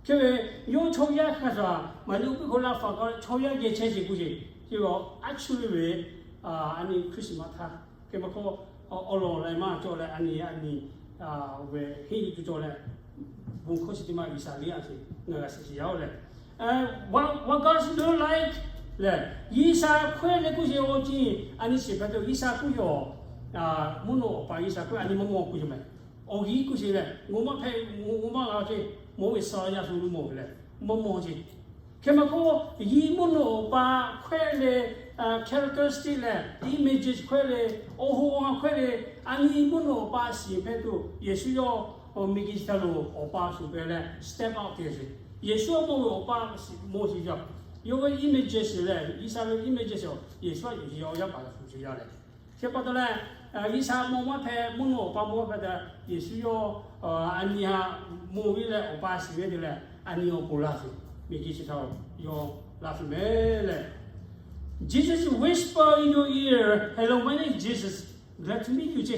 Hk'e ve, yawˇ chaw yaˇ hk'a shuˍ maˍ liꞈ awˬ piˇ hk'oˆ laˇ faˍ k'o chaw yaˇ geh chehˇ sheˍ k'oˆ sheˍ. Chi a chuˇ ve, a nyi Christmas htaˇ, hk'e maˇ k'oˆ, awˬ lawn leh maˇ cawˬ leh a nyi a nyi ve henˇ yuˬ tuˬ cawˬ leh, bon hkawˇ chi teˇ maˇ G'uiˬsha liˇ a sheˍ, ngaˬ g'a shiˍ shiˍ yaˇ-oˬ leh, what God look like leh, G'uiˬsha hkawehˇ leh k'oˆ sheˍ awˬ ceuˬ a nyi shiˍ hpehꞈ tuˬ G'uiˬsha k'oˆ ve, mvuhˇ naw awˬ pa G'uiˬsha hkawehˇ a nyi maˇ mawˬ k'oˆ sheˍ mehˬ. Awˬ g'uˇ k'oˆ sheˍ leh, ngaˬ maˇ hpehꞈ, ngaˬ maˇ g'a ce, mawˬ ve suh yaˇ shu lo mawˬ ve leh, maˇ mawˬ ce. Hk'e maˇ k'oˆ, yawˇ mvuhˇ naw awˬ pa hkawehˇ leh, characteristic leh images hkawehˇ leh, awˬ hoꞈ awˬ ha hkawehˇ leh, a nyi mvuhˇ naw awˬ pa shiˍ hpehꞈ tuˬ Yeˍsuˆ yawˇ miˬguiˬ chaw lo awˬ pa shuˍ pehˍ leh step out te sheˍ. Yeˍsuˆ mawˬ ve awˬ pa mawˬ sheˍ yaˇ, yawˇ ve images leh G'uiˬsha ve images Yeˍsuˆ a yuˬ sheˍ yaˇ, awˬ yaˇ paˍ shuˍ sheˍ yaˇ leh. Chi pa taw leh, G'uiˬsha mawˬ maˇ hpehꞈ, mvuhˇ naw awˬ pa mawˬ maˇ hpehꞈ tehꞈ, Yeˍsuˆ yawˇ a nyi htaꞈ mawˬ ve leh awˬ pa shiˍ ve te leh a nyi awˬ pon laˇ sheˍ, miˬguiˬ chi htaꞈ yawˇ laˇ sheˍ mehˬ leh, Jesus whisper in your ear, Hello, my name is Jesus, glad to meet you ce.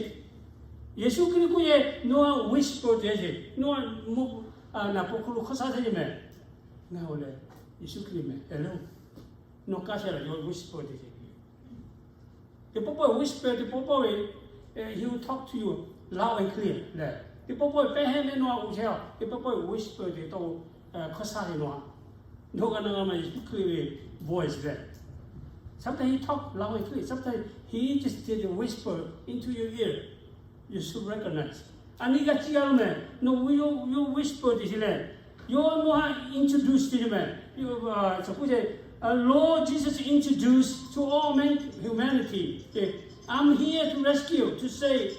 Yeˍsuˆ Hkriꞈ k'oˆ ve, nawˬ htaꞈ whisper te sheˍ, nawˬ htaꞈ naˍ pon hk'aw lo hk'awˇ shaˉ te sheˍ mehˬ. Ngaˬ hui lehˬ Yeˍsuˆ Hkriꞈ mehˬ, Hello, nawˬ kaˇ sheˍ laˬ, yawˇ whisper te sheˍ. Teˇ pawˆ pawˆ whisper, teˇ pawˆ pawˆ ve, he will talk to you loud and clear leh, teˇ pawˆ pawˆ ve pehˇ heˆ leh nawˬ htaꞈ uˬ chehˇ-a, teˇ pawˆ pawˆ ve whisper te tawˇ hkawˇ shaˉ te nawˬ htaꞈ, nawˬ g'a na g'a ma Yeˍsuˆ Hkriꞈ ve voice leh, sometimes he talk loud and clear, sometimes he just did a whisper into your ear. You should recognize. A nyi g'a ciˇ g'a lo mehˬ, nawˬ yawˇ whisper te sheˍ leh, yawˇ nawˬ htaꞈ introduce te sheˍ mehˬ. Lord Jesus introduced to all men humanity, I'm here to rescue, to save,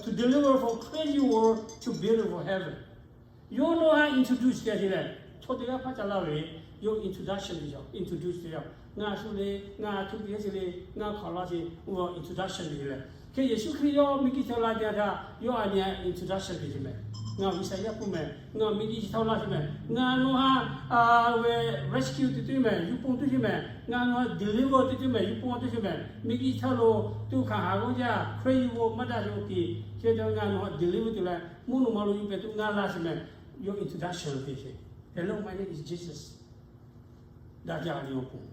to deliver from crazy world to beautiful heaven. Yawˇ nawˬ htaꞈ introduce te sheˍ leh, chaw teˇ g'aˇ hpaˇ ca laˇ ve, yawˇ introduction te yaˇ, introduce te yaˇ. Ngaˬ shu le, ngaˬ htoꞈ te sheˍ le, ngaˬ hk'aˬ laˇ sheˍ, introduction te sheˍ leh. Hk'e Yeˍsuˆ Hkriꞈ yawˇ miˬguiˬ chi htaꞈ laˇ te htaˇ, yawˇ a nyi htaꞈ introduction te sheˍ mehˬ. Ngaˬ G'uiˬsha yaˇ hpu mehˬ, ngaˬ miˬguiˬ chi htaꞈ laˇ sheˍ mehˬ. Ngaˬ nawˬ htaꞈ ve rescue te tuˬ mehˬ, yuˬ pon tuˬ sheˍ mehˬ. Ngaˬ nawˬ htaꞈ deliver te tuˬ mehˬ, yuˬ pon tuˬ sheˍ mehˬ. Miˬguiˬ chi htaꞈ lo tuˬ hkanˍ haˍ g'awˇ jaˇ, hkawehˇ yuˬ g'awˇ maˇ daꞈ sheˍ oˬ hk'e, chi htaꞈ ngaˬ nawˬ htaꞈ deliver te leh, mvuhˇ naw ma lo yuˬ pehꞈ tuˬ ngaˬ laˇ sheˍ mehˬ. Yawˇ introduction te sheˍ. Hello, my name is Jesus. Daꞈ jaˇ ve awˬ pon.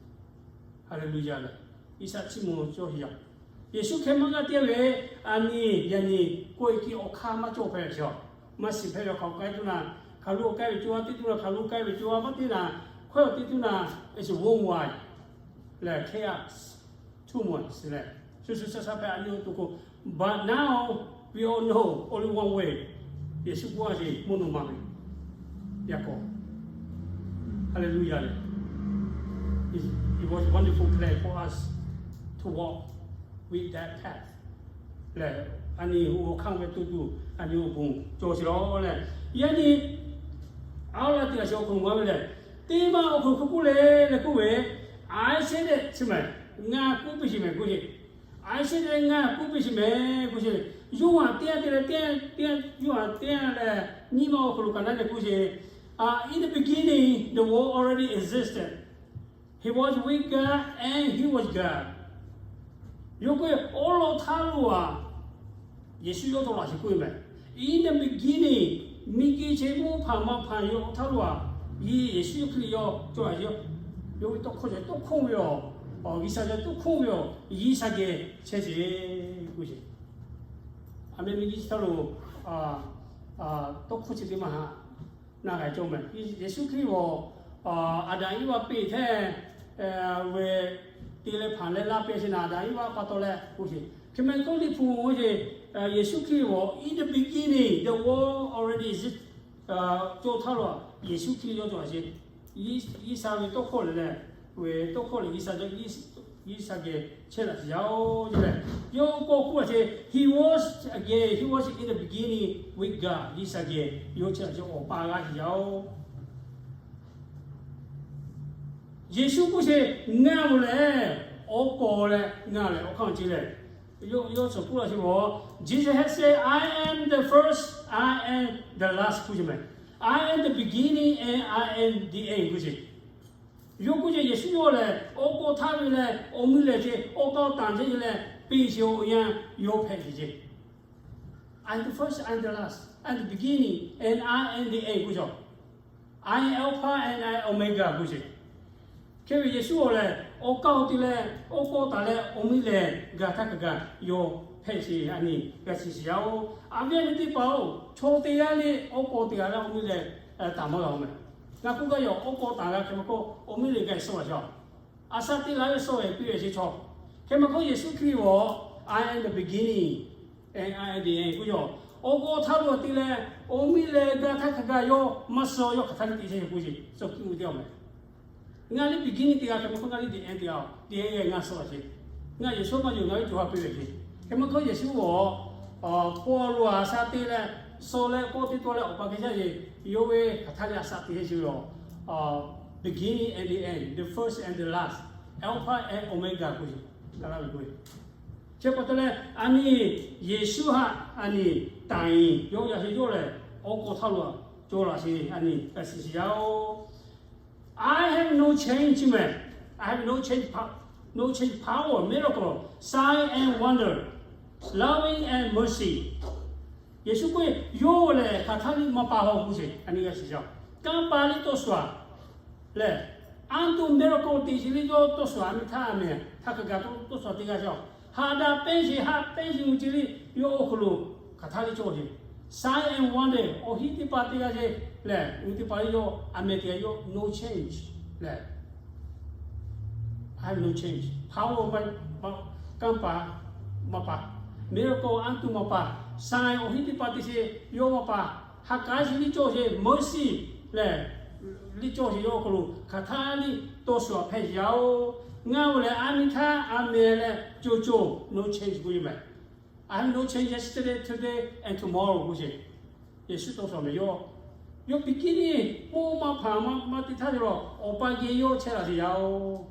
Hallelujah leh, G'uiˬsha chiˇ mvuh cawˇ sheˍ yaˇ. Yeˍsuˆ hk'e maˇ g'a te ve, a nyi yaꞈ nyi k'oˆ e ki awˬ hk'aˇ maˇ cawˬ hpehꞈ ve chaw, maˇ shiˍ hpehꞈ ve awˬ hk'aw k'ai tuˬ na, hk'aˬ lo k'ai ve co a te tuˬ na, hk'aˬ lo k'ai ve co a maˇ te na, hkawehˇ awˬ te tuˬ na, it's worldwide leh chaos, tumult leh, shu shu sha sha hpehꞈ a nyi awˬ to k'o, but now Only one way. Yeˍsuˆ k'oˆ a ce, mvuhˇ naw ma ve. Yaꞈ k'aw. Hallelujah lehˬ, it was a wonderful plan for us to walk with that path. Lehˬ, a nyi awˬ hk'aˇ ve tuˬ tuˬ a nyi awˬ bon cawˬ sheˍ law lehˬ, yaꞈ nyi a laˇ teˇ g'aˇ chi awˬ hk'aw lo maˇ ve lehˬ, teˇ maˇ awˬ hk'aw lo hk'e k'oˆ le leh k'oˆ ve, I said it, chi mehˍ, ngaˬ k'oˆ piˇ sheˍ mehˍ k'oˆ ce. I said it, ngaˬ k'oˆ piˇ sheˍ mehˍ k'oˆ ce. Yoˇhanˬ teˇ yanˇ te leh teˇ yanˇ, Yoˇhanˬ teˇ yanˇ leh nyiˇ maˇ awˬ hk'aw lo kaꞈ naˉ leh k'oˆ ce. In the beginning, the Word already existed. He was with God and He was God. Yawˇ k'oˆ ve, awˉ lawˉ htaˇ lo a, Yeˍsuˆ yawˇ cawˬ laꞈ sheˍ k'oˆ ve mehˍ. In the beginning, miˬguiˬ chi mvuhˇ hpanˍ maˇ hpanˍ yawˇ htaˇ lo a, Yeˍsuˆ Hkriꞈ yawˇ cawˬ laꞈ sheˍ. Yawˇ ve tawˇ hkawˇ ceh tawˇ hkawˇ ve awˬ, G'uiˬsha ceh tawˇ hkawˇ ve awˬ, G'uiˬsha geh chehˇ sheˍ k'oˆ ce. A meh miˬguiˬ chi htaˇ lo tawˇ hkawˇ chi teˇ maˇ haꞈ na g'a cawˬ mehˍ. Yeˍsuˆ Hkriꞈ awˬ, Aˍdanˍ Eˇvaꞈ peꞈ hteˇ ve te leh hpanˍ leh laˇ pehˇ sheˍ naˍ, Aˍdanˍ Eˇvaꞈ pa taw leh k'oˆ ce. Hk'e mehˍ k'oˆ Liꞈ hpu k'oˆ ce, Yeˍsuˆ Hkriꞈ awˬ in the beginning the world already exists. Cawˇ htaˇ lo Yeˍsuˆ Hkriꞈ yawˇ cawˬ laꞈ sheˍ. G'uiˬsha ve tawˇ hkawˇ lehˬ leh, ve tawˇ hkawˇ lehˬ G'uiˬsha cawˬ, G'uiˬsha geh chehˇ laꞈ sheˍ yaˇ oˬ ce lehˬ, yawˇ k'awꞈ k'oˆ laꞈ ce, He was again, He was in the beginning with God. G'uiˬsha geh yawˇ chehˇ laꞈ ce, awˬ pa g'a sheˍ yaˇ oˬ. Yeˍsuˆ k'oˆ ce, ngaˬ lo lehˬ awˬ kawˬ leh ngaˬ lehˬ awˬ hk'aˇ ce lehˬ, yawˇ yawˇ cawˬ k'oˆ laꞈ ce mehˍ. Jesus has said, I am the first, I am the last k'oˆ ce mehˍ. I am the beginning and I am the end k'oˆ ce. Yawˇ k'oˆ ce, Yeˍsuˆ yawˇ lehˬ awˬ kawˬ htaˇ ve leh awˬ miˇ lehˬ ce, awˬ kawˬ tanˬ ce leh, peˇ sheˍ awˬ yanˇ yawˇ hpehꞈ sheˍ ce. I am the first, I am the last, I am the beginning and I am the end k'oˆ ce. I am Alpha and I am Omega k'oˆ ce. Hk'e ve Yeˍsuˆ awˬ lehˬ awˬ kawˬ te leh awˬ kawˬ tanˬ leh awˬ miˇ lehˬ gaˬ htaˇ kaꞈ gaˬ yawˇ hpehꞈ sheˍ. A nyi g'a shiˍ shiˍ yaˇ oˬ. A viˉ a nyi teˇ hpaˍ oˬ, chaw teˇ g'aˇ le awˬ kawˬ te g'a leh awˬ miˇ lehˬ taˍ maˇ g'a oˬ mehˍ. Ngaˬ k'oˆ gaˇ yaˇ awˬ kawˬ tanˬ g'a hk'e mehˍ k'o, awˬ miˇ lehˬ gaˬ suh a shaw. A shaꞈ teꞈ la ve suh ve piˇ ve sheˍ chaw. Hk'e mehˍ k'o Yeˍsuˆ Hkriꞈ awˬ, I am the beginning and I am the end k'oˆ yaˇ. Awˬ kawˬ htaˇ lo te leh awˬ miˇ lehˬ gaˬ htaˇ kaꞈ gaˬ yawˇ maˇ suh, yawˇ hk'aˬ htaˇ le te sheˍ k'oˆ ce. Suh kiˇ mvuh teˇ awˬ mehˍ. Ngaˬ le beginning teˇ g'aˇ hk'e mehˍ k'o, ngaˬ le the end teˇ g'aˇ, the end geh ngaˬ suh a sheˍ. Ngaˬ Yeˍsuˆ maˇ yonˍ, ngaˬ ve co ha piˇ ve sheˍ. Hk'e mehˍ k'o Yeˍsuˆ awˬ, paw lo a shaꞈ teꞈ leh suh leh kawˆ teˇ tawˆ leh awˬ pa hk'e jaˇ sheˍ. Yawˇ ve hk'aˬ htaˇ le a shaꞈ teꞈ sheˍ ve awˬ, beginning and the end, the first and the last, Alpha and Omega k'oˆ ce. Ka laˇ ve k'o, chi pa taw leh a nyi Yeˍsuˆ haꞈ a nyi taˍ nyi yawˇ yaꞈ sheˍ yawˇ lehˬ awˬ kawˬ htaˇ lo cawˬ laꞈ sheˍ. A nyi g'a shiˍ shiˍ yaˇ oˬ. I have no change mehˍ. I have no change, no change power, miracle, sign and wonder, loving and mercy. Yeˍsuˆ k'oˆ ve, yawˇ lehˬ hk'aˬ htaˇ le maˇ pa haw k'oˆ sheˍ. A nyi g'a shiˍ yaˇ oˬ. Kanˇ paˍ le tawˇ shuˍ a lehˬ, anˇ tuˬ miracle teꞈ sheˍ le yawˇ tawˇ shuˍ a miˇ htaˇ a mehˍ htaˇ hk'aˬ gaˬ tawˇ shuˍ teˇ g'aˇ shaw. Haꞈ daꞈ pehnˇ sheˍ, haꞈ pehnˇ sheˍ mvuh ce le yawˇ awˬ hk'aw lo hk'aˬ htaˇ le cawˬ sheˍ. Sign and wonder, awˬ hinˉ teˇ pa teˇ g'aˇ sheˍ lehˬ, mvuh teˇ pa le yawˇ a mehˍ teˇ g'aˇ yawˇ no change lehˬ. I have no change. Power maˇ, kanˇ paˍ maˇ pa, miracle anˇ tuˬ maˇ pa, sign awˬ hinˉ teˇ pa teˇ sheˍ yawˇ maˇ pa, haꞈ k'aˉ sheˍ le cawˬ sheˍ, mercy lehˬ le cawˬ sheˍ yawˇ awˬ hk'aw lo hk'aˬ htaˇ le tawˇ shuˍ a hpehꞈ yaˇ oˬ. Ngaˬ oˬ lehˬ a miˇ htaˇ a mehˍ leh co co, no change k'oˆ ve mehˍ. I have no change yesterday, today and tomorrow k'oˆ sheˍ. Yeˍsuˆ tawˇ shuˍ mehˍ yawˇ, yawˇ beginning k'oˆ maˇ hpanˍ maˇ teˇ htaˇ ve lawˬ, awˬ pa geh yawˇ chehˇ laꞈ sheˍ yaˇ oˬ.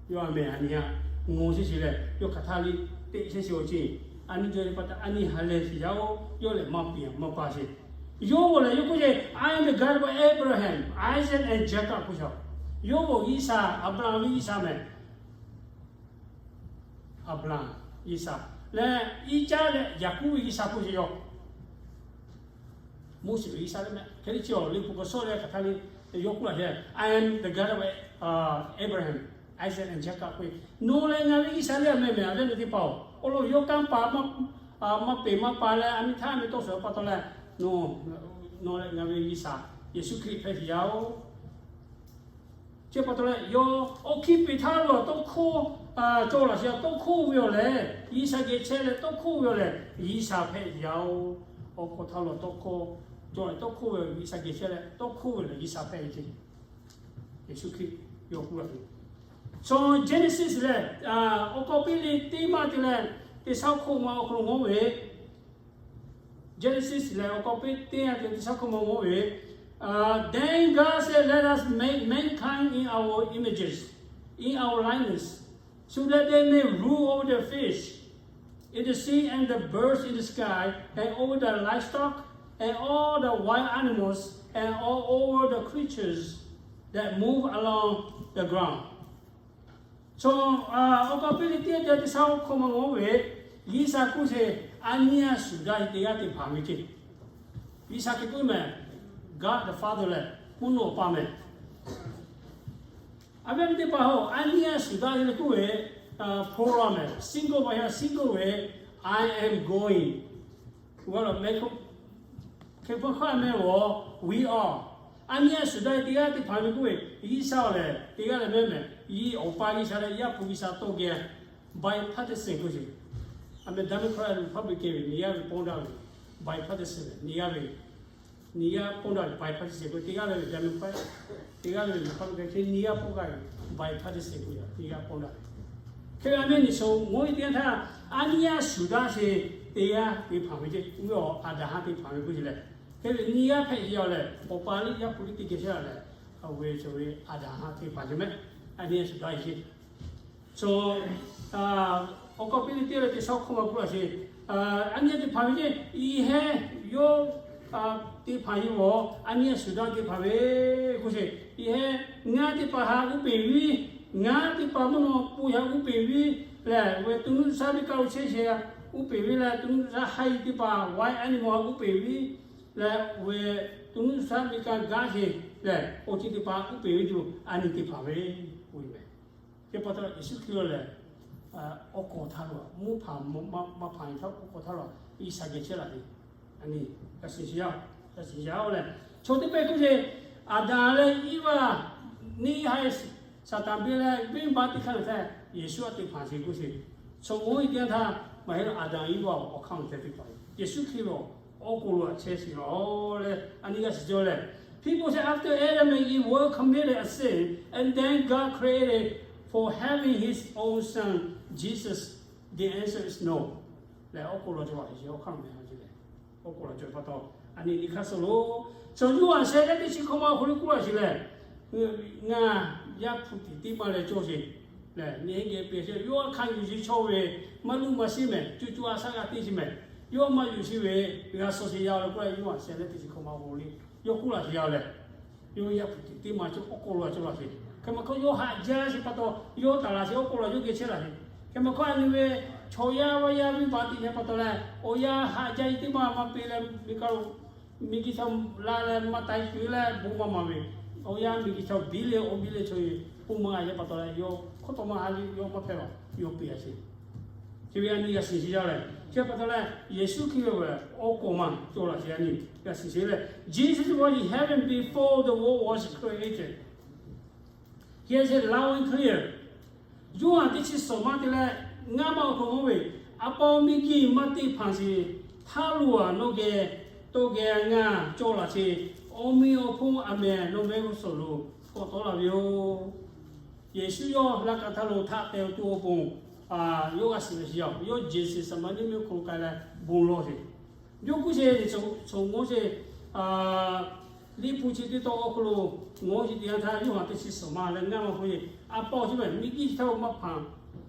Yawˇ a mehˍ a nyi a, ngaˬ sheˍ sheˍ lehˬ yawˇ hk'aˬ htaˇ le teꞈ sheˍ sheˍ awˬ ceˇ. A nyi jaw ve pa taw a nyi ha lehˬ sheˍ yaˇ oˬ. Yawˇ lehˬ maˇ piˍ maˇ pa sheˍ. Yawˇ oˬ lehˬ yawˇ k'oˆ ce, I am the God of Abraham, Isaac and Jacob k'oˆ sheˍ. Yawˇ ve G'uiˬsha, Aˍbraˍhanˍ ve G'uiˬsha mehˍ. Aˍbraˍhanˍ G'uiˬsha leh Iˉcaˆ leh Yaˍkoˆ ve G'uiˬsha k'oˆ sheˍ yawˇ. Moˉseˍ ve G'uiˬsha leh mehˍ hk'e le chi awˬ liꞈ hpu k'awꞈ shawˆ leh hk'aˬ htaˇ le yawˇ k'oˆ laꞈ sheˍ, I am the God of Abraham, Isaac and Jacob k'oˆ ve, nawˬ lehˬ ngaˬ ve G'uiˬsha le a mehˍ mehˍ a lehˬ nawˬ teˇ hpaˍ oˬ. Awˬ lawn yawˇ kanˇ paˍ maˇ peꞈ maˇ pa leh a miˇ htaˇ a mehˍ tawˇ shuˍ pa taw leh, nawˬ lehˬ ngaˬ ve G'uiˬsha Yeˍsuˆ Hkriꞈ hpehꞈ sheˍ yaˇ oˬ. Chi pa taw leh yawˇ awˬ hkiˇ peꞈ htaˇ lo tawˇ hkawˇ cawˬ laꞈ sheˍ, tawˇ hkawˇ ve awˬ lehˬ G'uiˬsha geh chehˇ leh tawˇ hkawˇ ve awˬ lehˬ G'uiˬsha hpehꞈ yaˇ-oˬ. Awˬ hk'aw htaˇ lo tawˇ hkawˇ cawˬ leh tawˇ hkawˇ ve G'uiˬsha geh chehˇ leh tawˇ hkawˇ ve awˬ lehˬ G'uiˬsha hpehꞈ ve ceˇ. Yeˍsuˆ Hkriꞈ yawˇ k'oˆ laˇ ve, chaw Genesis lehˬ awˬ k'aw piˇ leh teˇ maˇ te leh teˇ shaˉ hk'oˆ ma awˬ hk'aw lo ngawˬ ve, Genesis lehˬ awˬ k'aw piˇ teˇ maˇ te leh teˇ shaˉ hk'oˆ ma ngawˬ ve, Then God said, let us make mankind in our images, in our likeness, so that they may rule over the fish in the sea and the birds in the sky and over the livestock and all the wild animals and all over the creatures that move along the ground. Chaw awˬ k'aw piˇ leh teˇ maˇ te leh teˇ shaˉ hk'oˆ ma ngawˬ ve, G'uiˬsha k'oˆ sheˍ, a nyi a shuˍ daꞈ ve teˇ g'aˇ teˇ hpaˍ ve ceˇ. G'uiˬsha hk'e k'oˆ mehˍ, God the Father lehˬ, mvuhˇ naw awˬ pa mehˍ. A ve teˇ hpaˍ-oˬ, a nyi a shuˍ daꞈ ve leh k'oˆ ve, plural mehˍ, single ve, single ve, I am going. Hk'e pa hkawˇ a meh-oˬ, we are. A nyi a shuˍ daꞈ ve teˇ g'aˇ teˇ hpaˍ ve k'oˆ ve, G'uiˬsha lehˬ teˇ g'aˇ leh mehˍ mehˍ, i awˬ pa G'uiˬsha leh Yaˇ hpu G'uiˬsha tawˇ geh bipartisan k'oˆ sheˍ. A meh Democrat Republican ve nyi g'aˇ ve pawˇ daꞈ ve, bipartisan ve nyi g'aˇ ve nyi g'aˇ pawˇ daꞈ ve bipartisan k'oˆ, teˇ g'aˇ leh ve Democrat, teˇ g'aˇ leh ve Republican hk'e nyi g'aˇ pawˇ daꞈ ve bipartisan k'oˆ yaˇ nyi g'aˇ pawˇ daꞈ ve. Hk'e ve a meh nyi sho ngawˬ ve teˇ yanˇ htaˇ, a nyi a shuˍ daꞈ sheˍ teˇ g'aˇ teˇ hpaˍ ve ceˇ. Oˇ ve awˬ Aˍdanˍ ha teˇ hpaˍ ve k'oˆ sheˍ leh, hk'e ve nyi g'aˇ hpehꞈ yaˇ lehˬ, awˬ pa leh Yaˇ hpu leh teˇ geh chehˇ a lehˬ, awˬ ve chaw ve Aˍdanˍ ha teˇ hpaˍ ceˇ mehˍ. A nyi a shuˍ daꞈ sheˍ. Chaw awˬ k'aw piˇ leh teˇ leh teˇ shaˉ hk'oˆ ma k'oˆ laˇ sheˍ, a nyi teˇ hpaˍ ve ceˇ, i heˉ yawˇ teˇ hpaˍ ve awˬ, a nyi a shuˍ daꞈ teˇ hpaˍ ve k'oˆ sheˍ. I heˉ ngaˬ teˇ hpaˍ ha uˉ peˍ ve, ngaˬ teˇ hpaˍ mvuhˇ naw pon ha uˉ peˍ ve lehˬ, ve to nuˇ shaˉ ve kaˇ lo chehˇ sheˍ uˉ peˍ ve leh, to nuˇ shaˉ ha teˇ hpaˍ wild animal ha uˉ peˍ ve leh, ve to nuˇ shaˉ ve kaˇ gaˇ sheˍ lehˬ, awˬ ceuˬ teˇ hpaˍ uˉ peˍ ve yoˬ, a nyi teˇ hpaˍ ve k'oˆ ve mehˍ. Hk'e pa taw Yeˍsuˆ Hkriꞈ lehˬ, awˬ k'aw htaˇ lo mvuhˇ hpaˍ maˇ hpanˍ ve htaˇ awˬ k'aw htaˇ lo G'uiˬsha geh chehˇ laˇ ve, a nyi g'a shiˍ shiˍ yaˇ, g'a shiˍ shiˍ yaˇ-oˬ lehˬ, chaw teˇ pehˇ k'oˆ ve, Aˍdanˍ leh Iˉvaꞈ neˇ haiˬ Saˍtanˍ biˇ leh venˇbaˆ teˇ hk'aˇ ve htaˇ Yeˍsuˆ a teˇ hpaˍ sheˍ k'oˆ sheˍ. Chaw oˇ ve teˇ yanˇ htaˇ maˇ heˆ, Aˍdanˍ Iˉvaꞈ awˬ hk'aˇ ve htaˇ teˇ hpaˍ Yeˍsuˆ Hkriꞈ ve awˬ k'aw lo a chehˇ sheˍ laˇ leh a nyi g'a shiˍ jaˇ leh, People say after Adam and Eve were committed a sin and then God created for having his own son Jesus, the answer is no. Lehˬ awˬ k'aw lo cawˬ laˇ sheˍ, awˬ hk'aˇ mehˍ ha ceˇ lehˬ, awˬ k'aw lo cawˬ pa taw, a nyi nyi hk'aˇ suh lo, chaw Yoˇhanˬ sheh leh teˇ chi hk'awꞈ ma awˬ hk'aw lo k'oˆ laˇ sheˍ lehˬ, ngaˬ Yaˇ hpu tiꞈ teˇ maˇ leh cawˇ sheˍ lehˬ, neˇ hehˉ geh pehˬ sheˍ, yawˇ a hkanˍ yuˬ sheˍ chaw ve maˇ luˇ maˇ shiˉ mehˍ, co co a shaˉ g'a teˇ shiˍ mehˍ, yawˇ maˇ yuˬ sheˍ ve g'a suh sheˍ yaˇ leh k'oˆ leh Yoˇhanˬ sheh leh teˇ chi hk'awꞈ ma awˬ hk'aw lo yawˇ k'oˆ laˇ sheˍ yaˇ lehˬ, yawˇ Yaˇ hpu tiꞈ teˇ maˇ cawˇ awˬ k'aw lo cawˬ laˇ sheˍ. Hk'e maˇ hk'aˇ yawˇ haꞈ jaˇ sheˍ pa taw, yawˇ taˍ laˇ sheˍ awˬ k'aw lo yawˇ geh chehˇ laˇ sheˍ. Hk'e maˇ hk'aˇ a nyi ve chaw yaˇ vaˇ yaˇ venˇbaˆ teˇ hpaˍ pa taw leh, awˬ yanˇ haꞈ jaˇ ve teˇ maˇ maˇ peꞈ leh, miˬ guiˬ chaw la leh maˇ taiˍ tuˬ leh bon maˇ maˍ ve, awˬ yanˇ miˬ guiˬ chaw biˇ leh awˬ biˇ leh chaw e bon maˇ g'a yaˇ pa taw leh, yawˇ hk'aw taw maˇ ha leh yawˇ maˇ hpehꞈ laˇ, yawˇ peꞈ a sheˍ. Chi ve a nyi g'a shiˍ shiˍ yaˇ lehˬ, chi pa taw leh Yeˍsuˆ Hkriꞈ ve awˬ k'aw maˇ cawˬ laˇ sheˍ, a nyi g'a shiˍ shiˍ leh, Jesus was in heaven before the world was created. He said loud and clear. Yoˇhanˬ teˇ chi suhˍ maˇ te leh ngaˇ maˇ awˬ hk'aw lo ve, A pa-oˬ, miˬ guiˬ maˇ te hpanˍ sheˍ. Htaˇ lo-aˬ nawˬ geh tawˇ geh ngaˬ cawˬ laˇ sheˍ. Awˬ meꞈ awˬ hponˇ aˬ mehˍ nawˬ mehˆ g'uˇ suhˍ lo k'awꞈ tawˆ laˇ ve yoˬ. Yeˍsuˆ yawˇ laˇ kaꞈ htaˇ lo htaꞈ tehˬ tuˬ awˬ pon yawˇ g'a shiˍ ve shiˍ yaˇ, yawˇ Gethsemane mvuhˇmiˬ hk'aw lo k'ai leh bon lawˬ sheˍ. Yawˇ k'oˆ sheˍ, tcuh ngawˬ sheˍ, Liꞈ hpu chi teˇ tawn awˬ hk'aw lo ngawˬ sheˍ teˇ yanˇ htaˇ, Yoˇhanˬ teˇ chi suhˍ maˇ leh ngaˇ maˇ k'oˆ ve, A pa-oˬ, chi beuꞈ miˬ guiˬ chi htaˇ maˇ hpanˍ.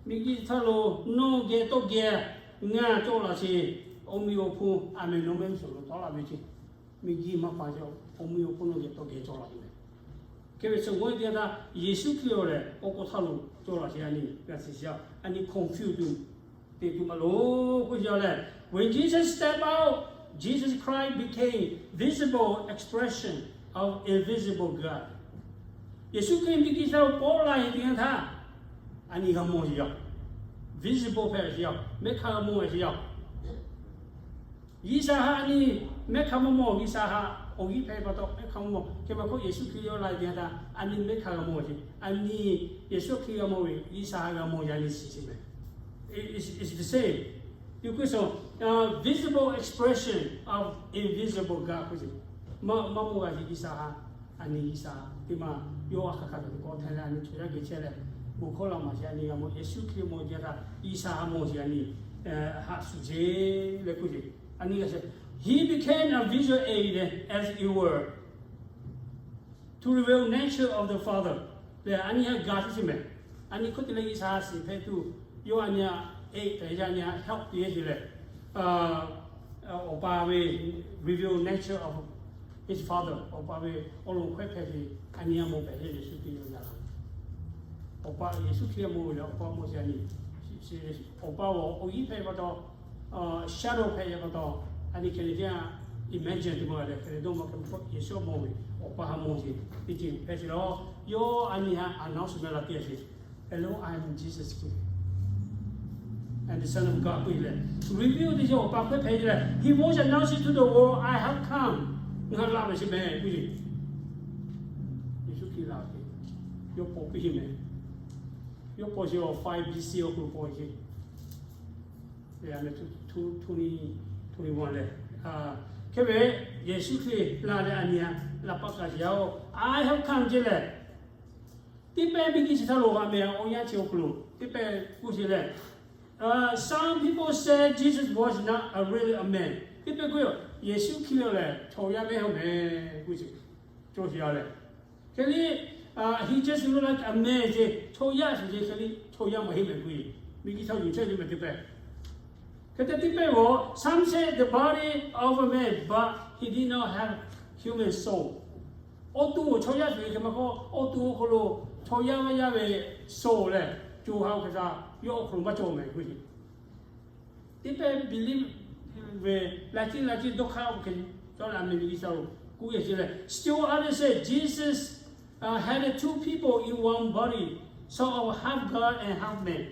Miˬ guiˬ chi htaˇ lo nawˬ geh tawˇ geh ngaˬ cawˬ laˇ sheˍ. Awˬ meꞈ awˬ hponˇ aˬ mehˍ nawˬ mehˆ g'uˇ suhˍ lo tawˆ laˇ ve ceˇ. Miˬ guiˬ maˇ hpanˍ sheˍ, awˬ meꞈ awˬ hponˇ nawˬ geh tawˇ geh cawˬ laˇ ve. Hk'e ve tcuh ngawˬ teˇ yanˇ htaˇ Yeˍsuˆ Hkriꞈ lehˬ awˬ k'aw htaˇ lo cawˬ laˇ sheˍ, a nyi g'a shiˍ shiˍ yaˇ, a nyi confuse tuˬ teꞈ tuˬ maˇ loˬ k'oˆ shiˍ yaˇ lehˬ, When Jesus stepped out, Jesus Christ became visible expression of invisible God. Yeˍsuˆ Hkriꞈ miˬ guiˬ chi htaˇ lo pawˆ laˇ ve teˇ yanˇ htaˇ, a nyi g'a mawˬ sheˍ yaˇ, visible hpehꞈ sheˍ yaˇ, mehˆ hk'aˇ g'a mawˬ sheˍ yaˇ. G'uiˬsha haꞈ a nyi mehˆ hk'aˇ maˇ mawˬ, G'uiˬsha haꞈ Awˬ g'inˇ hpehꞈ pa taw, hk'a mawˬ hk'e ma hk'oˆ Yeˍsuˆ Hkriꞈ yawˇ la teˇ yanˇ htaˇ, a nyi mehˆ hk'a g'a mawˬ ce. A nyi Yeˍsuˆ Hkriꞈ g'a mawˬ ve, G'uiˬsha g'a mawˬ yaꞈ nyi shiˍ ce mehˍ. It's the same. Yawˇ k'oˆ sho, visible expression of invisible God k'oˆ ce. Maˇ maˇ mawˬ g'a ce G'uiˬsha ha, a nyi G'uiˬsha teˇ maˇ yawˇ a hk'aˬ hk'aˬ hk'e k'awꞈ htaiˍ leh a nyi chaw yaˇ geh chehˇ leh, bon hkawˇ la maˍ ce a nyi g'a mawˬ, Yeˍsuˆ Hkriꞈ mawˬ ce htaˇ G'uiˬsha ha mawˬ ce a nyi haꞈ shuˍ ce leh k'oˆ ce. A nyi g'a ce, He became a visual aid, as it were, to reveal nature of the Father. Leh a nyi htaꞈ ga teˇ chi mehˍ. A nyi hk'oˆ te leh G'uiˬsha shiˍ hpehꞈ tuˬ, yawˇ a nyi htaꞈ aid hpehꞈ yaˇ, a nyi htaꞈ help te yaˇ ce leh, Awˬ pa ve reveal nature of his Father, Awˬ pa ve awˬ loˍ hkawehˇ hpehꞈ ve, a nyi htaꞈ mawˬ hpehꞈ ve Yeˍsuˆ Hkriꞈ yawˇ ga la. Awˬ pa Yeˍsuˆ Hkriꞈ mawˬ ve leh Awˬ pa mawˬ ce a nyi, Awˬ pa awˬ awˬ g'inˇ hpehꞈ pa taw, shadow hpehꞈ ve pa taw, a nyi hk'e le teˇ yanˇ imagine te maˇ g'a leh hk'e le dawˇ maˇ hk'e ma hk'oˆ Yeˍsuˆ mawˬ ve, Awˬ pa ha mawˬ ce, teˇ ceuˬ hpehꞈ ce lawˬ. Yawˇ a nyi htaꞈ announce mehˍ la te ce. Hello, I am Jesus k'oˆ ve, and the Son of God k'oˆ ve leh, reveal teˇ yanˇ Awˬ pa hkawehˇ hpehꞈ ce leh, He was announcing to the world, I have come. Ngaˬ la ve chi mehˍ k'oˆ ve. Yeˍsuˆ Hkriꞈ la ve, yawˇ paw piˇ ve mehˍ. Yawˇ paw ce awˬ five B C awˬ hk'aw lo paw ce. Twenty, twenty-one leh, hk'e ve Yeˍsuˆ Hkriꞈ la leh a nyi htaꞈ la paˆ kaꞈ ce yaˇ-oˬ, I have come ce leh, teˇ pehˇ miˬguiˬ chi htaˇ lo g'a meh awˬ yanˇ chi awˬ hk'aw lo teˇ pehˇ k'oˆ ce leh, some people said Jesus was not a really a man. Teˇ pehˇ k'oˆ ve, Yeˍsuˆ Hkriꞈ lehˬ chaw yaˇ mehˆ haw mehˍ k'oˆ ce, cawˬ ce yaˇ leh, hk'e le, He just looked like a man ce, chaw yaˇ shuˍ ce hk'e le chaw yaˇ maˇ heˆ mehˍ k'oˆ ve, miˬguiˬ chi htaˇ yuˬ chehˇ ce mehˍ teˇ pehˇ. Hk'e te teˇ pehˇ g'awˬ, some said the body of a man, but he did not have human soul. Awˬ to chaw yaˇ shuˍ ce hk'e ma hk'oˆ, awˬ to awˬ hk'aw lo chaw yaˇ maˇ yaˇ ve soul lehˬ, co ha oˇ hk'e htaˇ yawˇ awˬ hk'aw lo maˇ cawˬ mehˍ k'oˆ ce. Teˇ pehˇ believe ve, la ciˉ la ciˉ dawˇ hk'aˇ oˇ hk'e cawˬ leh a mehˍ miˬguiˬ chi htaˇ lo k'oˆ ve ce leh, still others said Jesus had two people in one body, sort of half God and half man.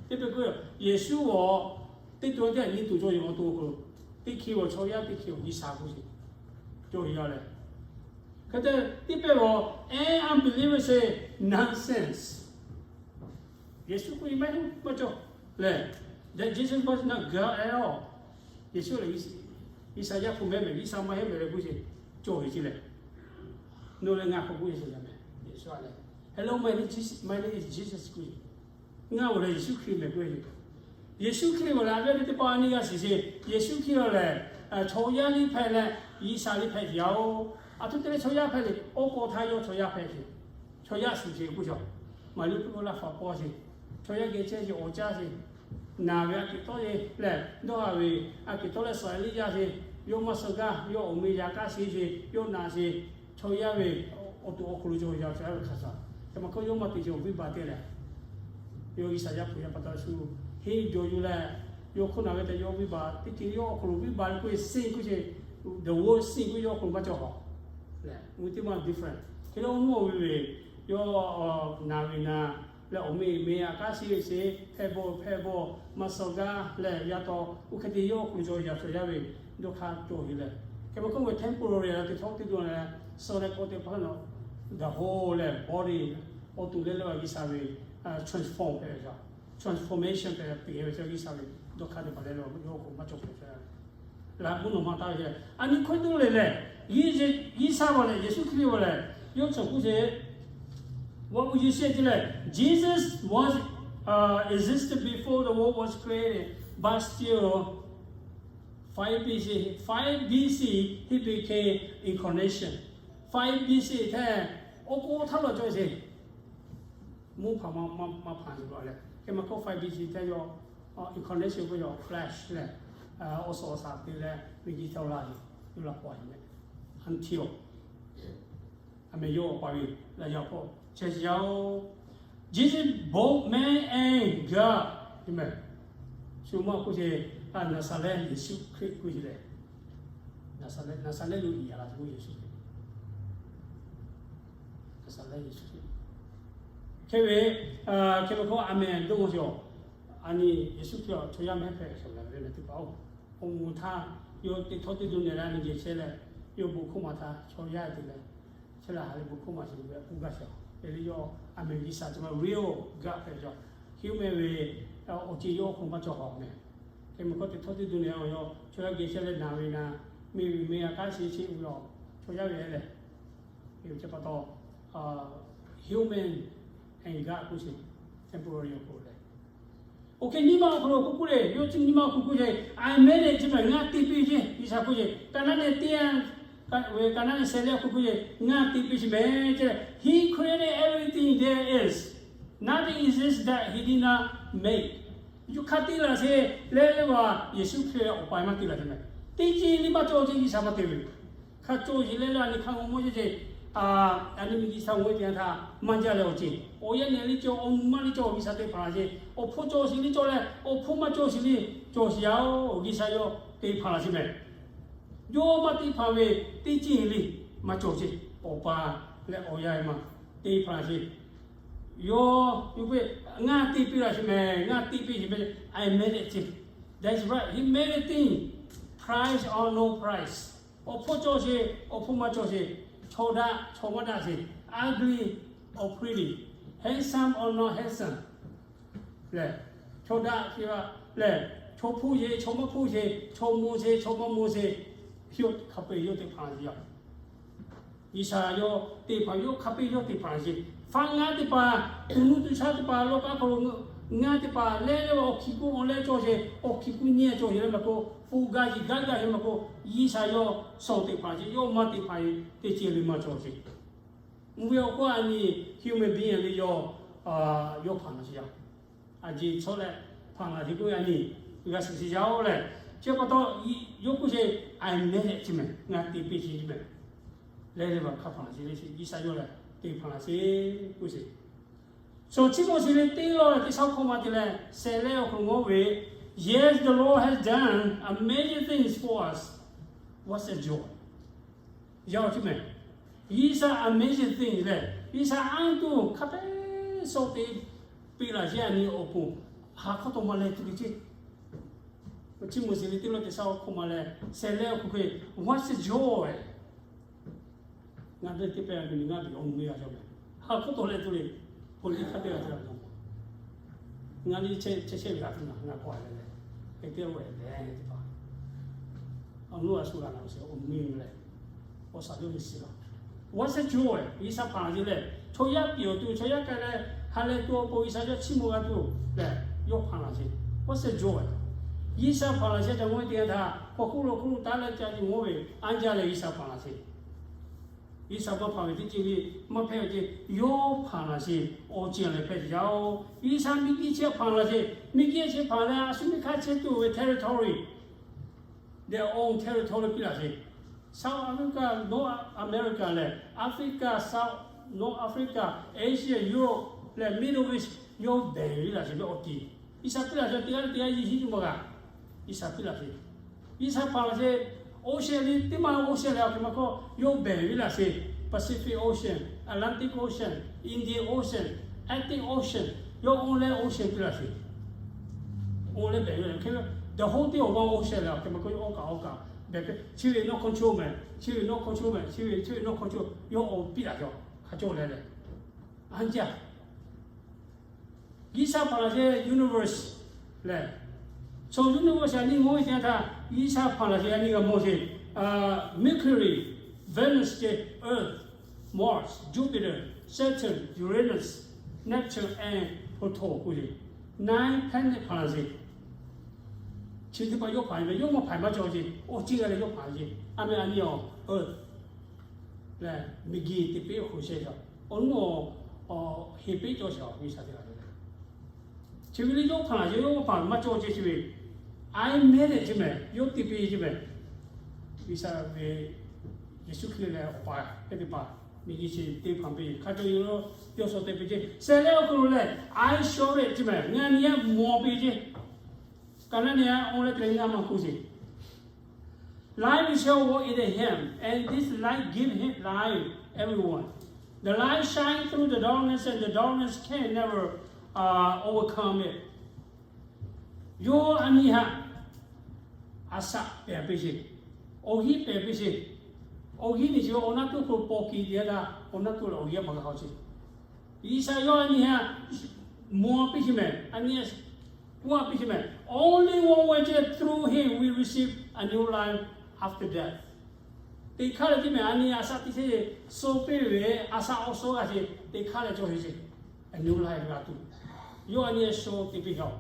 Teˇ pehˇ k'oˆ ve, Yeˍsuˆ g'awˬ teˇ to teˇ nyi tuˬ cawˬ ve awˬ to awˬ hk'aw lo, teˇ hk'e g'awˬ chaw yaˇ, teˇ hk'e g'awˬ G'uiˬsha k'oˆ ce, cawˬ ve yaˇ leh. Hk'e te teˇ pehˇ g'awˬ, and unbelievers say nonsense. Yeˍsuˆ k'oˆ ve maˇ heˆ, maˇ cawˬ lehˬ, that Jesus was not God at all. Yeˍsuˆ lehˬ G'uiˬsha yaˇ hpu mehˍ mehˍ, G'uiˬsha maˇ heˆ mehˍ leh k'oˆ ce, cawˬ ve ce leh, nawˬ leh ngaˬ hk'aw k'oˆ ve yaˇ mehˍ. Yeˍsuˆ a lehˬ, Hello, my name is, my name is Jesus k'oˆ ve, Ngaˬ g'awˬ lehˬ Yeˍsuˆ Hkriꞈ mehˍ k'oˆ ve. Yeˍsuˆ Hkriꞈ g'awˬ lehˬ a ve teˇ pawˆ a nyi g'a shiˍ ce. Yeˍsuˆ Hkriꞈ g'awˬ lehˬ chaw yaˇ liˇ hpehꞈ leh G'uiˬsha liˇ hpehꞈ ce yaˇ-oˬ. Aˬ htoꞈ te leh chaw yaˇ hpehꞈ le, oˇ k'o htaˇ yawˇ chaw yaˇ hpehꞈ ce. Chaw yaˇ shuˍ ce k'oˆ cawˬ. Maˍriˆ hpu laˇ hpaˍ paw ce. Chaw yaˇ geh chehˇ ce, awˬ caˇ ce. Naˬ ve a kehˬ tawˆ ce lehˬ, dawˇ haˍ ve a kehˬ tawˆ leh suhˍ liˇ yaˇ ce. Yawˇ maˇ suh gaˇ, yawˇ awˬ meh yaꞈ k'aˉ sheˍ ce, yawˇ naˬ ce. Chaw yaˇ ve awˬ to awˬ hk'aw lo cawˬ ve yaꞈ hpehꞈ ve hk'a shuˍ, hk'e ma hk'oˆ yawˇ maˇ te ce awˬ viˉ baˬ te leh, yawˇ G'uiˬsha yaˇ hpu yaˇ pa taw shu henˇ jawˬ yuˬ leh, yawˇ hk'oˆ naˬ ve tehꞈ yawˇ viˉ baˬ teˇ ceuˬ yawˇ awˬ hk'aw lo viˉ baˬ k'oˆ ve sehˇ k'oˆ ce, the world sehˇ k'oˆ yawˇ awˬ hk'aw lo maˇ cawˬ haw. Leh mvuhˇ teˇ maˇ different. Hk'e leh awˬ nuˇ awˬ ve ve, yawˇ naˬ ve naˬ leh awˬ meh meh yaꞈ k'aˉ sheˍ ve sheˍ, hpehˇ bawˆ hpehˇ bawˆ, maˇ suh gaˇ leh yaˇ taw oˇ hk'e te yawˇ awˬ hk'aw lo cawˬ yaꞈ shuˍ yaˇ ve dawˇ hk'aˇ cawˬ ve leh, hk'e ma hk'oˆ ve temporary a teˇ htawˇ teˇ to leh suh leh k'awꞈ te hpaˇ nawˬ, the whole leh body, awˬ to leh leh G'uiˬsha ve transform hpehꞈ ve, transformation hpehꞈ ve, teˇ geh ve cawˬ G'uiˬsha ve dawˇ hk'aˇ teˇ hpaˍ leh leh yawˇ awˬ hk'aw lo maˇ cawˬ hpehꞈ ve. Laꞈ mvuhˇ nawˬ ma taˇ ve ce. A nyi hkawˇ to leh lehˬ, G'uiˬsha g'awˬ lehˬ, Yeˍsuˆ Hkriꞈ g'awˬ lehˬ, yawˇ cawˬ k'oˆ ce, What would you say to that? Jesus was existed before the world was created, but still five B C, five B C he became incarnation. Five B C htaˇ, oˇ k'o htaˇ lawˬ cawˬ ce. Mvuhˇ hpaˍ ma, ma, ma hpaˍ yuˬ la leh, hk'e ma hk'oˆ five B C htaˇ yawˇ incarnation k'oˆ ve yawˇ flesh leh, awˬ suhˍ awˬ shaˍ te leh miˬguiˬ htaꞈ la ve, yawˇ la paw ve mehˍ. Until a meh yawˇ awˬ pa ve laꞈ yaꞈ hpawˇ chehˇ yaˇ-oˬ. Jesus both man and God. Shu maˇ k'oˆ ce, Naˍzaˍrehˆ Yeˍsuˆ Hkriꞈ k'oˆ ce leh, Naˍzaˍrehˆ, Naˍzaˍrehˆ lo iˉ yaꞈ la ce k'o Yeˍsuˆ Hkriꞈ. Naˍzaˍrehˆ Yeˍsuˆ Hkriꞈ. Hk'e ve, hk'e ve k'o a meh dawˇ maˇ cawˬ. A nyi Yeˍsuˆ Hkriꞈ chaw yaˇ mehˆ hpehꞈ shawˍ la ve teˇ hpaˍ-oˬ, awˬ moˍ htaˇ yawˇ teˇ htawˇ teˇ to nehˬ leh a nyi geh chehˇ leh, Yawˇ bon hkawˇ maˬ htaꞈ chaw yaˇ te leh, chi laˬ ha leh bon hkawˇ maˬ sheˍ ve a hpu gaˇ shaˍ. Hk'e le yawˇ a meh G'uiˬsha chi ma real God hpehꞈ ve chaw, human ve awˬ ceuˬ yawˇ awˬ hk'aw lo maˇ cawˬ haw meh. Hk'e meh hkawˇ te htawˇ teˇ du nehˬ a yawˇ chaw yaˇ geh chehˇ leh naˬ ve naˬ, miˬ ve miˬ a k'aˉ sheˍ sheˍ ve awˬ chaw yaˇ ve leh, chi pa taw human and God k'oˆ sheˍ, temporary awˬ hk'aw lo leh, oˇ hk'e nyi ma awˬ hk'aw lo k'oˆ k'oˆ le, yawˇ chi nyi ma awˬ hk'aw lo k'oˆ sheˍ, I made it chi meh ngaˬ te piˇ ceˇ G'uiˬsha k'oˆ ceˇ. Ka naˉ neh teˇ ve, ka naˉ neh sheh leh awˬ hk'aw lo k'oˆ ceˇ, ngaˬ te piˇ sheˍ meh ceˇ. He created everything there is. Nothing exists that he did not make. Yawˇ hk'a te laˬ sheˍ leh leh va, Yeˍsuˆ Hkriꞈ awˬ pa maˇ te laˬ sheˍ meh. Teˇ ceuˬ le maˇ cawˬ ceˇ G'uiˬsha maˇ te ve. Hk'a cawˬ sheˍ leh leh a nyi hk'a ngaw mawˇ ceˇ ceˇ, a nyi miˬ G'uiˬsha ngaˬ hui te htaˇ maˇ jaˇ leh awˬ ceˬ. Awˬ yanˇ nehˬ le cawˬ, awˬ nu maˇ le cawˬ, G'uiˬsha te hpanˍ laˬ sheˍ. Awˬ hpfuhˇ cawˬ sheˍ le cawˬ leh, awˬ hpfuhˇ maˇ cawˬ sheˍ le cawˬ sheˍ yaˇ-oˬ, G'uiˬsha yawˇ te hpanˍ laˬ sheˍ meh. Yawˇ maˇ te hpanˍ ve teˇ ceuˬ le maˇ cawˬ ceˇ. Awˬ pa leh awˬ yanˇ ma te hpanˍ laˬ sheˍ. Yawˇ yawˇ hk'e, ngaˬ te piˇ laˬ sheˍ meh, ngaˬ te piˇ sheˍ meh, I made it ceˇ. That's right, he made a thing, price or no price. Awˬ hpfuhˇ cawˬ sheˍ, awˬ hpfuhˇ maˇ cawˬ sheˍ, chaw daꞈ chaw maˇ daꞈ sheˍ, ugly or pretty, handsome or not handsome leh, chaw daꞈ sheˍ leh, chaw hpuˇ sheˍ, chaw maˇ hpuˇ sheˍ, chaw mo sheˍ, chaw maˇ mo sheˍ, yawˇ hk'a peu-eˬ yawˇ te hpanˍ laˬ sheˍ yaˇ. G'uiˬsha yawˇ te hpanˍ, yawˇ hk'a peu-eˬ yawˇ te hpanˍ laˬ sheˍ. Faˆ ngaˇ teˇ hpaˍ, tuˬ nuˇ tuˬ shaˆ teˇ hpaˍ, lawˇ kaꞈ hk'aw lo ngaˇ teˇ hpaˍ leh leh va awˬ hkiˬ kuˆ awˬ leh cawˬ sheˍ, awˬ hkiˬ kuˆ nyi cawˬ sheˍ leh maˇ k'oˆ, pu gaˇ yiˬ gaˇ gaˇ sheˍ maˇ k'oˆ, G'uiˬsha yawˇ shawˍ te hpanˍ laˬ sheˍ. Yawˇ maˇ te hpanˍ ve teˇ ceuˬ le maˇ cawˬ sheˍ. Mvuhˇ ve awˬ hk'oˆ a nyi human being le yawˇ, yawˇ hpanˍ laˬ sheˍ yaˇ. A jeˬ chaw leh hpanˍ laˬ sheˍ k'oˆ a nyi g'a shiˍ sheˍ yaˇ-oˬ leh, chi pa taw yawˇ k'oˆ sheˍ, I made it chi meh, ngaˬ te piˇ sheˍ chi meh. Leh leh va hk'a hpanˍ laˬ sheˍ le, G'uiˬsha yawˇ leh te hpanˍ laˬ sheˍ k'oˆ sheˍ. Shaˍ chi mawˬ shiˍ ve teˇ lawˇ teˇ shaˉ hkawˇ ma te leh sheh leh awˬ hk'aw lo ngawˇ ve, Yes, the Lord has done amazing things for us. What's the joy? Yaˇ-oˬ chi meh, G'uiˬsha amazing things leh G'uiˬsha anˇ tuˬ hk'a peu-eˬ shawˍ te piˇ laˬ sheˍ a nyi awˬ pon, ha hk'awˇ taw ma leh tuˬ le ceˇ. Chi mawˬ shiˍ ve teˇ lawˇ teˇ shaˉ hkawˇ ma leh sheh leh awˬ hk'aw lo, What's the joy? Ngaˬ hui teˇ pehˍ a ve ngaˬ hui awˬ mvuhˇ miˬ g'a cawˬ meh. Ha hk'awˇ taw leh tuˬ le, police hk'a te g'a cawˬ meh. Ngaˬ hui chehˇ chehˇ ve g'a tuˬ ngaˬ ngaˬ k'awꞈ leh leh, hk'e te ve leh teˇ hpaˍ, awˬ nuˇ a shu g'a na sheˍ awˬ mvuhˇ miˬ leh, awˬ shaˍ yawˇ ve shiˍ laˬ. What's the joy? G'uiˬsha hpanˍ laˬ sheˍ leh, chaw yaˇ piˍ awˬ tuˬ chaw yaˇ k'ai leh, ha leh tuˬ awˬ pon G'uiˬsha yawˇ chiˇ mvuh g'a tuˬ leh, yawˇ hpanˍ laˬ sheˍ. What's the joy? G'uiˬsha hpanˍ laˬ sheˍ ca mawˇ ve teˇ yanˇ htaˇ, hk'aw hkuˇ lo hkuˇ lo taˉ leh ca nyi mawˇ ve, anˇ jaˇ leh G'uiˬsha hpanˍ laˬ sheˍ. G'uiˬsha maˇ hpanˍ ve teˇ ceuˬ le maˇ hpehꞈ ve ceˇ, yawˇ hpanˍ laˬ sheˍ. Awˬ ceuˬ lehˬ hpehꞈ ve yaˇ-oˬ, G'uiˬsha miˬguiˬ chi hpanˍ laˬ sheˍ. Miˬguiˬ chi hpanˍ leh a shu miˬ hk'aˇ chehˇ tuˬ ve territory, their own territory piˇ laˬ sheˍ. South Africa, North America leh Africa, South, North Africa, Asia, Europe leh Middle East, yawˇ behˬ ve laˬ sheˍ ve awˬ tiˍ. G'uiˬsha piˇ laˬ sheˍ teˇ g'aˇ teˇ g'aˇ yeˬ hiˉ nyi ma g'a. G'uiˬsha piˇ laˬ sheˍ. G'uiˬsha hpanˍ laˬ sheˍ. Ocean le teˇ ma ocean lehˬ a hk'e maˇ k'oˆ, yawˇ behˬ ve laˬ sheˍ. Pacific Ocean, Atlantic Ocean, Indian Ocean, Arctic Ocean, yawˇ oˇ leh ocean piˇ laˬ sheˍ. Oˇ leh behˬ ve hk'e, the whole thing of one ocean lehˬ a hk'e maˇ k'oˆ, yawˇ awˇ kaꞈ awˇ kaꞈ behˬ hk'e, chi ve nawˇ control meh, chi ve nawˇ control meh, chi ve chi ve nawˇ control, yawˇ awˬ piˇ laˬ cawˬ hk'a cawˇ leh leh, anˇ jaˇ. G'uiˬsha hpanˍ laˬ sheˍ universe lehˬ, chaw universe a nyi mawˇ ve teˇ yanˇ htaˇ G'uiˬsha hpanˍ laˬ sheˍ a nyi g'a mawˇ sheˍ, Mercury, Venus ceh, Earth, Mars, Jupiter, Saturn, Uranus, Neptune and Pluto k'oˆ ve, nine planet hpanˍ laˬ sheˍ. Chi teˇ hpaˍ yawˇ hpanˍ ve, yawˇ maˇ hpanˍ maˇ cawˬ sheˍ, awˬ ceuˬ g'a leh yawˇ hpanˍ sheˍ. A meh a nyi awˬ Earth lehˬ, miˬguiˬ teˇ peˆ awˬ hk'aw lo shehˇ yaˇ, awˬ nuˇ awˬ heˍ peˆ cawˬ sheˍ a G'uiˬsha teˇ g'aˇ le. Chi ve le yawˇ hpanˍ laˬ sheˍ, yawˇ maˇ hpanˍ maˇ cawˬ ceˇ chi ve, I made it chi meh, yawˇ te piˇ chi meh. G'uiˬsha ve Yeˍsuˆ Hkriꞈ lehˬ awˬ pa hk'e te hpaˍ miˬguiˬ chi te hpanˍ piˇ hk'a cawˬ yoˬ. Yawˇ shawˍ te piˇ ceˇ. Sheh leh awˬ hk'aw lo lehˬ, I showed it chi meh, ngaˬ nyi a mawˬ piˇ ceˇ. Ka naˉ nyi a oˇ leh te leh ngaˬ maˇ k'oˆ sheˍ. Light will shine in him, and this light give him light, everyone. The light shine through the darkness, and the darkness can never uh, overcome it. Yawˇ a nyi htaꞈ a shaꞈ pehˬ piˇ sheˍ, awˬ hiˉ pehˬ piˇ sheˍ. Awˬ g'inˇ nyi chi awˬ naˆ tuˇ hk'aw lo paw ke te-a htaˇ, awˬ naˆ tuˇ leh awˬ g'inˇ maˇ g'a haw ce. G'uiˬsha yawˇ a nyi ha maw piˇ sheˍ mehˍ, a nyi kuˇ a piˇ sheˍ mehˍ. Only one way ce, through him we receive a new life after death. Teˇ hk'aˇ leh teˇ mehˍ a nyi a shaˆ teˇ sheˍ, suh piˇ ve a shaˆ awˬ suh g'a ce, teˇ hk'aˇ leh cawˬ ve ce. A new life g'a tuˬ, yawˇ a nyi a shaw te piˇ haw.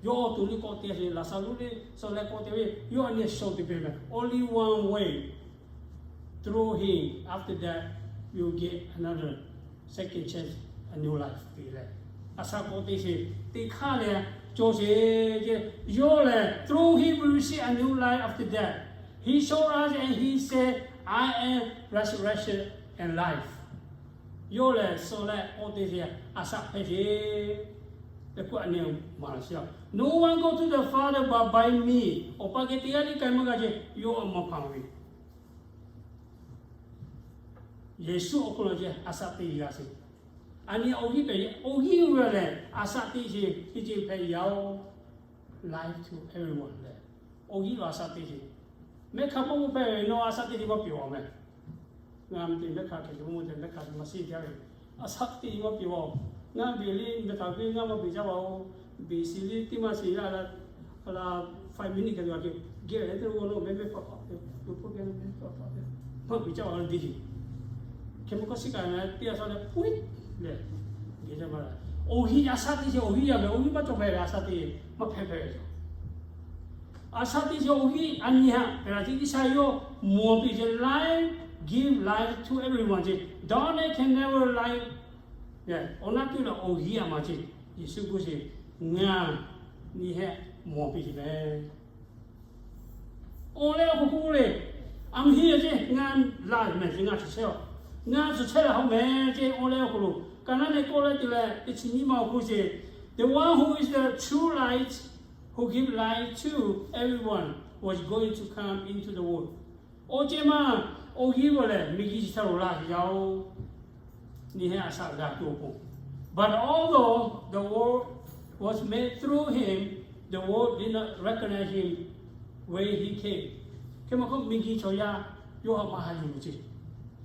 Yawˇ awˬ to liˇ k'awꞈ te ve, Laˍzaˍruˆ liˇ suh leh k'awꞈ te ve, yawˇ a nyi a shaw te piˇ mehˍ. Only one way, through him, after that you get another second chance, a new life te leh, a shaˆ k'awꞈ te sheˍ, teˇ hk'aˇ leh cawˬ sheˍ ce. Yawˇ lehˬ, through him we receive a new life after death. He showed us and he said, I am resurrection and life. Yawˇ lehˬ suh leh k'awꞈ te sheˍ, a shaˆ hpehꞈ sheˍ tehꞈ k'oˆ a nyi maˍ laˬ sheˍ. No one go to the Father but by me. Awˬ pa geh teˇ g'aˇ tiˉ k'ai maˇ g'a ce, yawˇ a maˇ hpanˍ ve. Yeˍsuˆ awˬ hk'aw lo ce a shaˆ te g'a sheˍ. A nyi awˬ g'inˇ pehꞈ, awˬ g'inˇ ve lehˬ a shaˆ te sheˍ, teˇ ceuˬ hpehꞈ yaˇ-oˬ. Life to everyone leh, awˬ g'inˇ ve a shaˆ te sheˍ. Mehˆ hk'a maˇ k'oˆ hpehꞈ ve, nawˬ a shaˆ te sheˍ maˇ pyeˬ-oˬ mehˍ. Ngaˬ meh te mehˆ hk'a hk'e ce maˇ meh te mehˆ hk'a maˇ shiˍ jaˇ ve, a shaˆ te sheˍ maˇ pyeˬ-oˬ. Ngaˬ beˬ liˇ meh htaꞈ ve ngaˇ maˇ beˬ jaˇ-oˬ. Beˬ shiˍ liˇ teˇ maˇ shiˍ yaˇ la, a la five minute hk'e g'a geh leh teˇ lo g'aw lo mehˆ mehˆ hk'aw hk'aw te, lo hpu geh mehˆ hk'aw hk'aw te, maˇ beˬ jaˇ-oˬ le deˇ. Hk'e maˇ k'oˆ shiˍ kaꞈ na teˇ g'aˇ shaw leh puiˉ leh, geh jaˇ maˇ la. Awˬ g'inˇ a shaˆ te sheˍ, awˬ g'inˇ yaˇ mehˍ, awˬ g'inˇ maˇ cawˬ hpehꞈ ve a shaˆ te maˇ hpehꞈ hpehꞈ ve yoˬ. A shaˆ te sheˍ awˬ g'inˇ a nyi haꞈ pehˬ laˬ ce. G'uiˬsha yawˇ mawˬ piˇ ce, life, give life to everyone ce. Darkness can never light. Awˬ naˆ tuˇ leh awˬ g'inˇ a maˍ ce. Yeˍsuˆ k'oˆ sheˍ, ngaˬ nyi hehˆ mawˬ piˇ ce mehˍ. Awˬ leh awˬ hk'aw k'oˆ le, I'm here ce, ngaˬ laˬ mehˍ ce, ngaˬ tsuhꞈ chehˇ-oˬ, ngaˬ tsuhꞈ chehˇ leh haw mehˍ ce. Awˬ leh awˬ hk'aw lo ka naˉ ne k'oˆ leh te leh teˇ chi nyiˇ ma awˬ hk'oˆ ce, the one who is the true light, who give light to everyone, was going to come into the world. Awˬ ceuˬ ma awˬ g'inˇ ve lehˬ miˬguiˬ chi htaˇ lo laˬ ve yaˇ-oˬ. Nyi hehˆ a shaˆ g'a tuˬ awˬ pon, but although the world was made through him, the world did not recognize him when he came. Hk'e maˇ k'oˆ, miˬguiˬ chaw yaˇ yawˇ htaꞈ maˇ haꞈ yuˬ ce.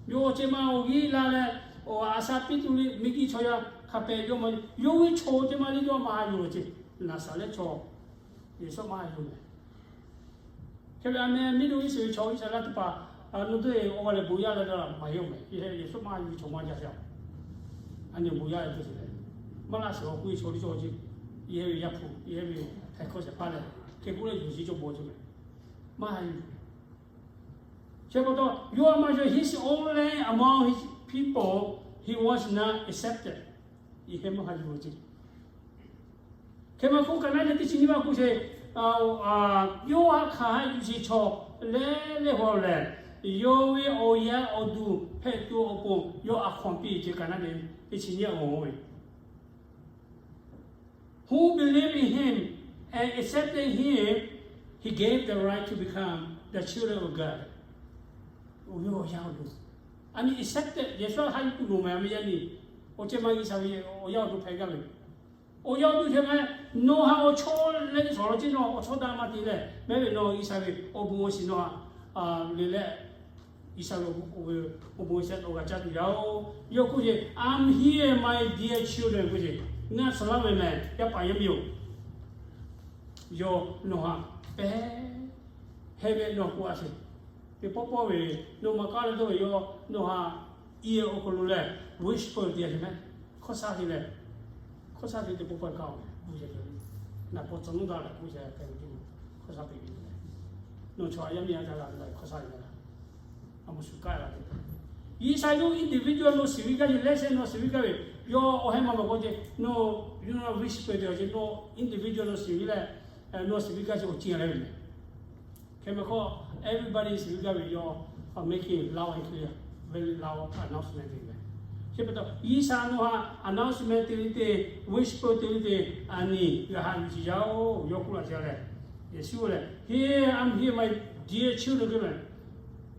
Yawˇ awˬ ceuˬ ma awˬ g'inˇ la leh, a shaˆ piˇ tuˬ le miˬguiˬ chaw yaˇ hk'a pehꞈ yawˇ maˇ, yawˇ ve chaw ceuˬ ma le yawˇ htaꞈ maˇ haꞈ yuˬ ce. Naˍzaˍrehˆ chaw Yeˍsuˆ maˇ haꞈ yuˬ mehˍ. Hk'e ve a meh miˇ doˇ Iˉsaˍreˍlaˆ chaw Iˉsaˍreˍlaˆ teˇ hpaˍ, a nu teˇ awˬ g'a leh bon yaˇ leh la maˇ heˆ-oˬ mehˍ. Yeˍsuˆ maˇ haꞈ yuˬ ve chaw maˇ jaˇ sheˍ. A nyi bon yaˇ leh te sheˍ leh, maˇ laˇ sheˍ awˬ k'oˆ ve chaw teˇ chaw ce. Yehˇ ve Yaˇ hpu, yehˇ ve htaiˍ hkawˇ shehˍ hpaˇ leh, hk'e k'oˆ leh yuˬ sheˍ cawˬ bon ce mehˍ. Maˇ haꞈ yuˬ. Chi pa taw, yawˇ a maˇ yawˇ, he's only among his people, he was not accepted. Yehˇ maˇ haꞈ yuˬ ce. Hk'e maˇ k'oˆ, ka naˉ leh teˇ chi nyiˇ maˇ k'oˆ sheˍ. Yawˇ a hk'aˬ haꞈ yuˬ sheˍ chaw leh leh haw lehˬ, yawˇ ve awˬ yaˇ awˬ duˬ hpehꞈ tuˬ awˬ pon yawˇ a hkaw-anˬ piˇ ce. Ka naˉ leh teˇ chi nyiˇ awˬ ve, who believe in him and accepted him, he gave the right to become the children of God. Awˬ yaˇ awˬ duˬ, a nyi accepted, Yeˍsuˆ haꞈ yuˬ tuˬ loˍ mehˍ. A meh yaˇ nyi awˬ ceuˬ ma G'uiˬsha ve awˬ yaˇ awˬ duˬ hpehꞈ gaˇ ve, awˬ yaˇ awˬ duˬ hpehꞈ mehˍ. Nawˬ haꞈ awˬ chawˇ leh teˇ shawˍ law ce, nawˬ awˬ chawˇ daꞈ maˇ te leh, mehˉ ve nawˬ G'uiˬsha ve awˬ bon awˬ shiˍ nawˬ haꞈ le leh, G'uiˬsha ve awˬ bon awˬ shiˍ nawˬ g'a caˇ tuˬ yaˇ-oˬ. Yawˇ k'oˆ ce, I'm here, my dear children k'oˆ ce, ngaˬ suhˍ laˇ ve mehˍ yaˇ paˍ yaˇ miˇ-oˬ. Yawˇ nawˬ haꞈ pehˉ heh ve nawˬ k'oˆ a sheˍ. Teˇ pawˆ pawˆ ve nawˬ maˇ kaˇ leh dawˇ ve yawˇ nawˬ haꞈ i awˬ hk'aw lo lehˬ whisper te a sheˍ mehˍ. Hkawˇ shaˉ te leh, hkawˇ shaˉ te teˇ pawˆ pawˆ kaˇ-oˬ ve k'oˆ ce. Naˍ paw tcuh nuˇ daꞈ leh k'oˆ ce, hkawˇ shaˉ te ve lehˬ, nawˬ chaw a yaˇ miˇ a ca g'a ve la hkawˇ shaˉ te la, a moˍ shuˍ kaˇ la te. G'uiˬsha yawˇ individual nawˬ shiˍ ve gaˇ ve, lesson nawˬ shiˍ ve gaˇ ve, yawˇ awˬ heh maˇ maˇ k'oˆ ce. Nawˬ yawˇ nawˬ whisper te a ce, nawˬ individual nawˬ shiˍ ve leh, nawˬ shiˍ ve gaˇ ce awˬ ceuˬ leh ve mehˍ. Hk'e meh hk'aw, everybody shiˍ ve gaˇ ve yawˇ making loud and clear, very loud announcement te mehˍ. Chi pa taw G'uiˬsha nawˬ haꞈ announcement te le te, whisper te le te, a nyi g'a haꞈ yuˬ sheˍ yaˇ-oˬ. Yawˇ k'oˆ laˇ ce leh, Yeˍsuˆ lehˬ, Here, I'm here, my dear children k'oˆ mehˍ.